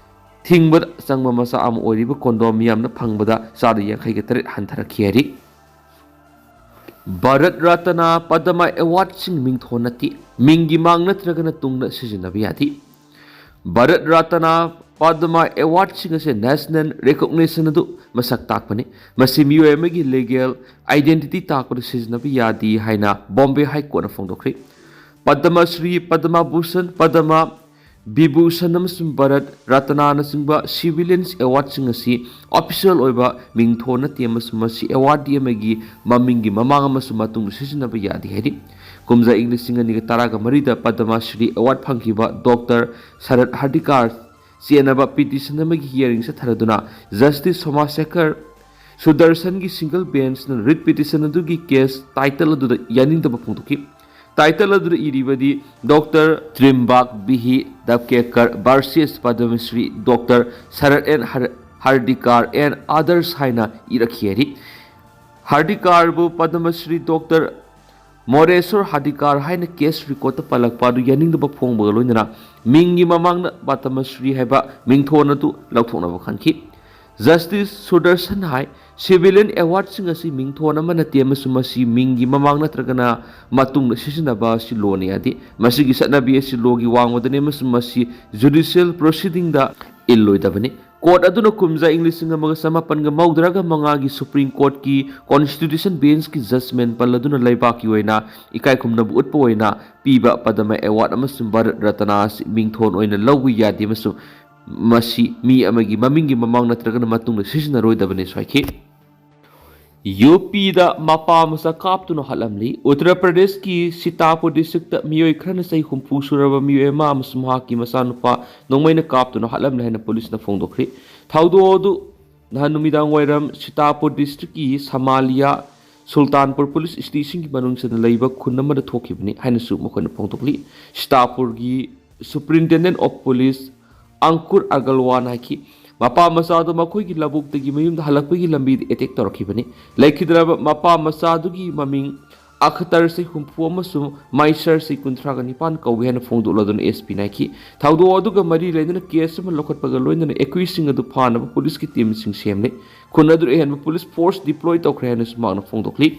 ꯊꯤꯡꯕꯗ ꯆꯪꯕ ꯃꯆꯥꯛ ꯑꯃ ꯑꯣꯏꯔꯤꯕ ꯀꯣꯟꯗꯣꯝ ꯃꯤꯌꯥꯝꯅ ꯐꯪꯕꯗ ꯆꯥꯗ ꯌꯥꯡꯈꯩꯒ ꯇꯔꯦꯠ ꯍꯟꯊꯔꯛꯈꯤ ꯍꯥꯏꯔꯤ꯫ ꯚꯥꯔꯠ ꯔꯠꯅ ꯄꯗꯃ ꯑꯦꯋꯥꯔꯗꯁꯤꯡ ꯃꯤꯡꯊꯣꯟ ꯅꯠꯇꯦ, ꯃꯤꯡꯒꯤ ꯃꯥꯡ ꯅꯠꯇ꯭ꯔꯒꯅ ꯇꯨꯡꯗ ꯁꯤꯖꯤꯟꯅꯕ ꯌꯥꯗꯦ꯫ ꯚꯥꯔꯠ ꯔꯠꯅ ꯄꯗꯃ ꯑꯦꯋꯥꯔꯗꯁꯤꯡ ꯑꯁꯤ ꯅꯦꯁꯅꯦꯜ ꯔꯤꯀꯣꯒꯅꯤꯁꯟ ꯑꯗꯨ ꯃꯁꯛ ꯇꯥꯛꯄꯅꯤ꯫ ꯃꯁꯤ ꯃꯤꯑꯣꯏ ꯑꯃꯒꯤ ꯂꯤꯒꯦꯜ ꯑꯥꯏꯗꯦꯟꯇꯤꯇꯤ ꯇꯥꯛꯄꯗ ꯁꯤꯖꯤꯟꯅꯕ ꯌꯥꯗꯦ ꯍꯥꯏꯅ ꯕꯣꯝꯕꯦ ꯍꯥꯏ ꯀꯣꯔꯠꯅ ꯐꯣꯡꯗꯣꯛꯈ꯭ꯔꯤ꯫ ꯄꯗꯃ ꯁ꯭ꯔꯤ, ꯄꯗꯃ ꯚꯨꯁꯟ, ꯄꯗꯃ ꯕꯤꯚꯨꯁꯟ ꯑꯃꯁꯨꯡ ꯚꯥꯔꯠ ꯔꯠꯅꯅꯆꯤꯡꯕ ꯁꯤꯚꯤꯂꯤꯌꯟꯁ ꯑꯦꯋꯥꯔꯗꯁꯤꯡ ꯑꯁꯤ ꯑꯣꯐꯤꯁꯤꯌꯦꯜ ꯑꯣꯏꯕ ꯃꯤꯡꯊꯣꯟ ꯅꯠꯇꯦ ꯑꯃꯁꯨꯡ ꯃꯁꯤ ꯑꯦꯋꯥꯔꯗꯤ ꯑꯃꯒꯤ ꯃꯃꯤꯡꯒꯤ ꯃꯃꯥꯡ ꯑꯃꯁꯨꯡ ꯃꯇꯨꯡꯗ ꯁꯤꯖꯤꯟꯅꯕ ꯌꯥꯗꯦ ꯍꯥꯏꯔꯤ꯫ ꯀꯨꯝꯖꯥ ꯏꯪ ꯂꯤꯁꯤꯡ ꯑꯅꯤꯒ ꯇꯔꯥꯒ ꯃꯔꯤꯗ ꯄꯗꯃ ꯁ꯭ꯔꯤ ꯑꯦꯋꯥꯔꯗ ꯐꯪꯈꯤꯕ ꯗꯣꯛꯇꯔ ꯁꯔꯠ ꯍꯔꯗꯤꯀꯥꯔ ꯆꯦꯟꯅꯕ ꯄꯤꯇꯤꯁꯟ ꯑꯃꯒꯤ ꯍꯤꯌꯥꯔꯤꯡ ꯆꯠꯊꯔꯗꯨꯅ ꯖꯁꯇꯤꯁ ꯁꯣꯃꯥꯁꯦꯈꯔ ꯁꯨꯗꯔꯁꯟꯒꯤ ꯁꯤꯡꯒꯜ ꯕꯦꯟꯁꯅ ꯔꯤꯠ ꯄꯤꯇꯤꯁꯟ ꯑꯗꯨꯒꯤ ꯀꯦꯁ ꯇꯥꯏꯇꯜ ꯑꯗꯨꯗ ꯌꯥꯅꯤꯡꯗꯕ ꯐꯣꯡꯗꯣꯛꯈꯤ꯫ ꯇꯥꯏꯇꯜ ꯑꯗꯨꯗ ꯏꯔꯤꯕꯗꯤ ꯗꯣꯛꯇꯔ ꯇ꯭ꯔꯤꯝꯕꯥꯛ ꯕꯤꯍꯤ Dabkekar versus Padma Shri doctor Sharad and ꯍꯔ-, ꯍꯔꯗꯤꯀꯥꯔ ꯑꯦꯟ ꯑꯗꯔꯁ ꯍꯥꯏꯅ ꯏꯔꯛꯈꯤ ꯍꯥꯏꯔꯤ꯫ ꯍꯔꯗꯤꯀꯥꯔꯕꯨ ꯄꯗꯃ ꯁ꯭ꯔꯤ ꯗꯣꯛꯇꯔ ꯃꯣꯔꯦꯁꯣꯔ ꯍꯔꯗꯤꯀꯥꯔ ꯍꯥꯏꯅ ꯀꯦꯁ ꯔꯦꯀꯣꯔꯗꯇ ꯄꯜꯂꯛꯄ ꯑꯗꯨ ꯌꯥꯅꯤꯡꯗꯕ ꯐꯣꯡꯕꯒ ꯂꯣꯏꯅꯅ ꯃꯤꯡꯒꯤ ꯃꯃꯥꯡꯗ ꯄꯗꯃ ꯁ꯭ꯔꯤ ꯍꯥꯏꯕ ꯃꯤꯡꯊꯣꯟ ꯑꯗꯨ ꯂꯧꯊꯣꯛꯅꯕ ꯈꯟꯈꯤ꯫ ꯖꯁꯇꯤꯁ ꯁꯨꯗꯔꯁꯟ ꯍꯥꯏ, ꯁꯤꯚꯤꯂꯤꯌꯟ ꯑꯦꯋꯥꯔꯗꯁꯤꯡ ꯑꯁꯤ ꯃꯤꯡꯊꯣꯟ ꯑꯃ ꯅꯠꯇꯦ ꯑꯃꯁꯨꯡ ꯃꯁꯤ ꯃꯤꯡꯒꯤ ꯃꯃꯥꯡ ꯅꯠꯇ꯭ꯔꯒꯅ ꯃꯇꯨꯡꯗ ꯁꯤꯖꯤꯟꯅꯕ ꯑꯁꯤ ꯂꯣꯅ ꯌꯥꯗꯦ꯫ ꯃꯁꯤꯒꯤ ꯆꯠꯅꯕꯤ ꯑꯁꯤ ꯂꯣꯒꯤ ꯋꯥꯡꯃꯗꯅꯤ ꯑꯃꯁꯨꯡ ꯃꯁꯤ ꯖꯨꯗꯤꯁꯤꯌꯦꯜ ꯄ꯭ꯔꯣꯁꯤꯗꯤꯡꯗ ꯏꯜꯂꯣꯏꯗꯕꯅꯤ꯫ ꯀꯣꯔꯠ ꯑꯗꯨꯅ ꯀꯨꯝꯖꯥ ꯏꯪ ꯂꯤꯁꯤꯡ ꯑꯃꯒ ꯆꯃꯥꯄꯟꯒ ꯃꯧꯗ꯭ꯔꯥꯒ ꯃꯉꯥꯒꯤ ꯁꯨꯄ꯭ꯔꯤꯝ ꯀꯣꯔꯠꯀꯤ ꯀꯣꯟꯁꯇꯤꯇ꯭ꯌꯨꯁꯟ ꯕꯦꯟꯁꯀꯤ ꯖꯖꯃꯦꯟ ꯄꯜꯂꯗꯨꯅ ꯂꯩꯕꯥꯛꯀꯤ ꯑꯣꯏꯅ ꯏꯀꯥꯏ ꯈꯨꯝꯅꯕ ꯎꯠꯄ ꯑꯣꯏꯅ ꯄꯤꯕ ꯄꯗꯃ ꯑꯦꯋꯥꯔꯗ ꯑꯃꯁꯨꯡ ꯚꯥꯔꯠ ꯔꯠꯅ ꯑꯁꯤ ꯃꯤꯡꯊꯣꯟ ꯑꯣꯏꯅ ꯂꯧꯕ ꯌꯥꯗꯦ ꯑꯃꯁꯨꯡ ꯃꯁꯤ ꯃꯤ ꯑꯃꯒꯤ ꯃꯃꯤꯡꯒꯤ ꯃꯃꯥꯡ ꯅꯠꯇ꯭ꯔꯒꯅ ꯃꯇꯨꯡꯗ ꯁꯤꯖꯤꯟꯅꯔꯣꯏꯗꯕꯅꯤ ꯍꯥꯏꯈꯤ꯫ ꯌꯨ ꯄꯤꯗ ꯃꯄꯥ ꯃꯆꯥ ꯀꯥꯞꯇꯨꯅ ꯍꯥꯠꯂꯝꯂꯤ꯫ ꯎꯠꯇꯔ ꯄ꯭ꯔꯗꯦꯁꯀꯤ ꯁꯤꯇꯥꯄꯨꯔ ꯗꯤꯁꯇ꯭ꯔꯤꯛꯇ ꯃꯤꯑꯣꯏ ꯈꯔꯅ ꯆꯍꯤ ꯍꯨꯝꯐꯨ ꯁꯨꯔꯕ ꯃꯤꯑꯣꯏ ꯑꯃ ꯑꯃꯁꯨꯡ ꯃꯍꯥꯛꯀꯤ ꯃꯆꯥꯅꯨꯄꯥ ꯅꯣꯡꯃꯩꯅ ꯀꯥꯞꯇꯨꯅ ꯍꯥꯠꯂꯝꯂꯦ ꯍꯥꯏꯅ ꯄꯨꯂꯤꯁꯅ ꯐꯣꯡꯗꯣꯛꯈ꯭ꯔꯤ꯫ ꯊꯧꯗꯣꯛ ꯑꯗꯨ ꯅꯍꯥꯟ ꯅꯨꯃꯤꯗꯥꯡ ꯋꯥꯏꯔꯝ ꯁꯤꯇꯥꯄꯨꯔ ꯗꯤꯁꯇ꯭ꯔꯤꯛꯀꯤ ꯁꯃꯥꯂꯤꯌꯥ ꯁꯨꯜꯇꯥꯟꯄꯨꯔ ꯄꯨꯂꯤꯁ ꯁ꯭ꯇꯦꯁꯟꯒꯤ ꯃꯅꯨꯡ ꯆꯟꯅ ꯂꯩꯕ ꯈꯨꯟ ꯑꯃꯗ ꯊꯣꯛꯈꯤꯕꯅꯤ ꯍꯥꯏꯅꯁꯨ ꯃꯈꯣꯏꯅ ꯐꯣꯡꯗꯣꯛꯂꯤ꯫ ꯁꯤꯇꯥꯄꯨꯔꯒꯤ ꯁꯨꯄ꯭ꯔꯤꯟꯇꯦꯟꯗꯦꯟ ꯑꯣꯐ ꯄꯨꯂꯤꯁ ꯑꯪꯀꯨꯔ ꯑꯒꯜꯋꯥꯟ ꯍꯥꯏꯈꯤ, ꯃꯄꯥ ꯃꯆꯥꯗꯨ ꯃꯈꯣꯏꯒꯤ ꯂꯧꯕꯨꯛꯇꯒꯤ ꯃꯌꯨꯝꯗ ꯍꯜꯂꯛꯄꯒꯤ ꯂꯝꯕꯤꯗ ꯑꯦꯇꯦꯛ ꯇꯧꯔꯛꯈꯤꯕꯅꯤ꯫ ꯂꯩꯈꯤꯗ꯭ꯔꯕ ꯃꯄꯥ ꯃꯆꯥꯗꯨꯒꯤ ꯃꯃꯤꯡ ꯑꯈꯇꯔ ꯆꯍꯤ ꯍꯨꯝꯐꯨ ꯑꯃꯁꯨꯡ ꯃꯥꯏꯁꯔ ꯆꯍꯤ ꯀꯨꯟꯊ꯭ꯔꯥꯒ ꯅꯤꯄꯥꯟ ꯀꯧꯏ ꯍꯥꯏꯅ ꯐꯣꯡꯗꯣꯛꯂꯗꯨꯅ ꯑꯦꯁ ꯄꯤꯅ ꯍꯥꯏꯈꯤ꯫ ꯊꯧꯗꯣꯛ ꯑꯗꯨꯒ ꯃꯔꯤ ꯂꯩꯅꯅ ꯀꯦꯁ ꯑꯃ ꯂꯧꯈꯠꯄꯒ ꯂꯣꯏꯅꯅ ꯑꯦꯀ꯭ꯌꯨꯁꯁꯤꯡ ꯑꯗꯨ ꯐꯥꯅꯕ ꯄꯨꯂꯤꯁꯀꯤ ꯇꯤꯝꯁꯤꯡ ꯁꯦꯝꯂꯦ꯫ ꯈꯨꯟ ꯑꯗꯨꯗ ꯑꯍꯦꯟꯕ ꯄꯨꯂꯤꯁ ꯐꯣꯔꯁ ꯗꯤꯄ꯭ꯂꯣꯏ ꯇꯧꯈ꯭ꯔꯦ ꯍꯥꯏꯅꯁꯨ ꯃꯍꯥꯛꯅ ꯐꯣꯡꯗꯣꯛꯂꯤ꯫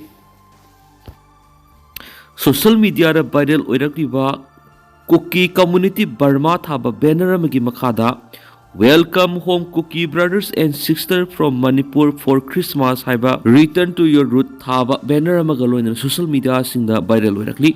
ꯁꯣꯁꯤꯌꯦꯜ ꯃꯤꯗꯤꯌꯥꯗ ꯚꯥꯏꯔꯦꯜ ꯑꯣꯏꯔꯛꯂꯤꯕ ꯀꯨꯀꯤ ꯀꯝꯃ꯭ꯌꯨꯅꯤꯇꯤ ꯕꯔꯃꯥ ꯊꯥꯕ ꯕꯦꯅꯔ ꯑꯃꯒꯤ ꯃꯈꯥꯗ "Welcome home Kuki brothers and sister from Manipur for Christmas" ꯍꯥꯏꯕ "Return to your root" ꯊꯥꯕ ꯕꯦꯅꯔ ꯑꯃꯒ ꯂꯣꯏꯅꯅ ꯁꯣꯁꯤꯌꯦꯜ ꯃꯤꯗꯤꯌꯥꯁꯤꯡꯗ ꯚꯥꯏꯔꯦꯜ ꯑꯣꯏꯔꯛꯂꯤ꯫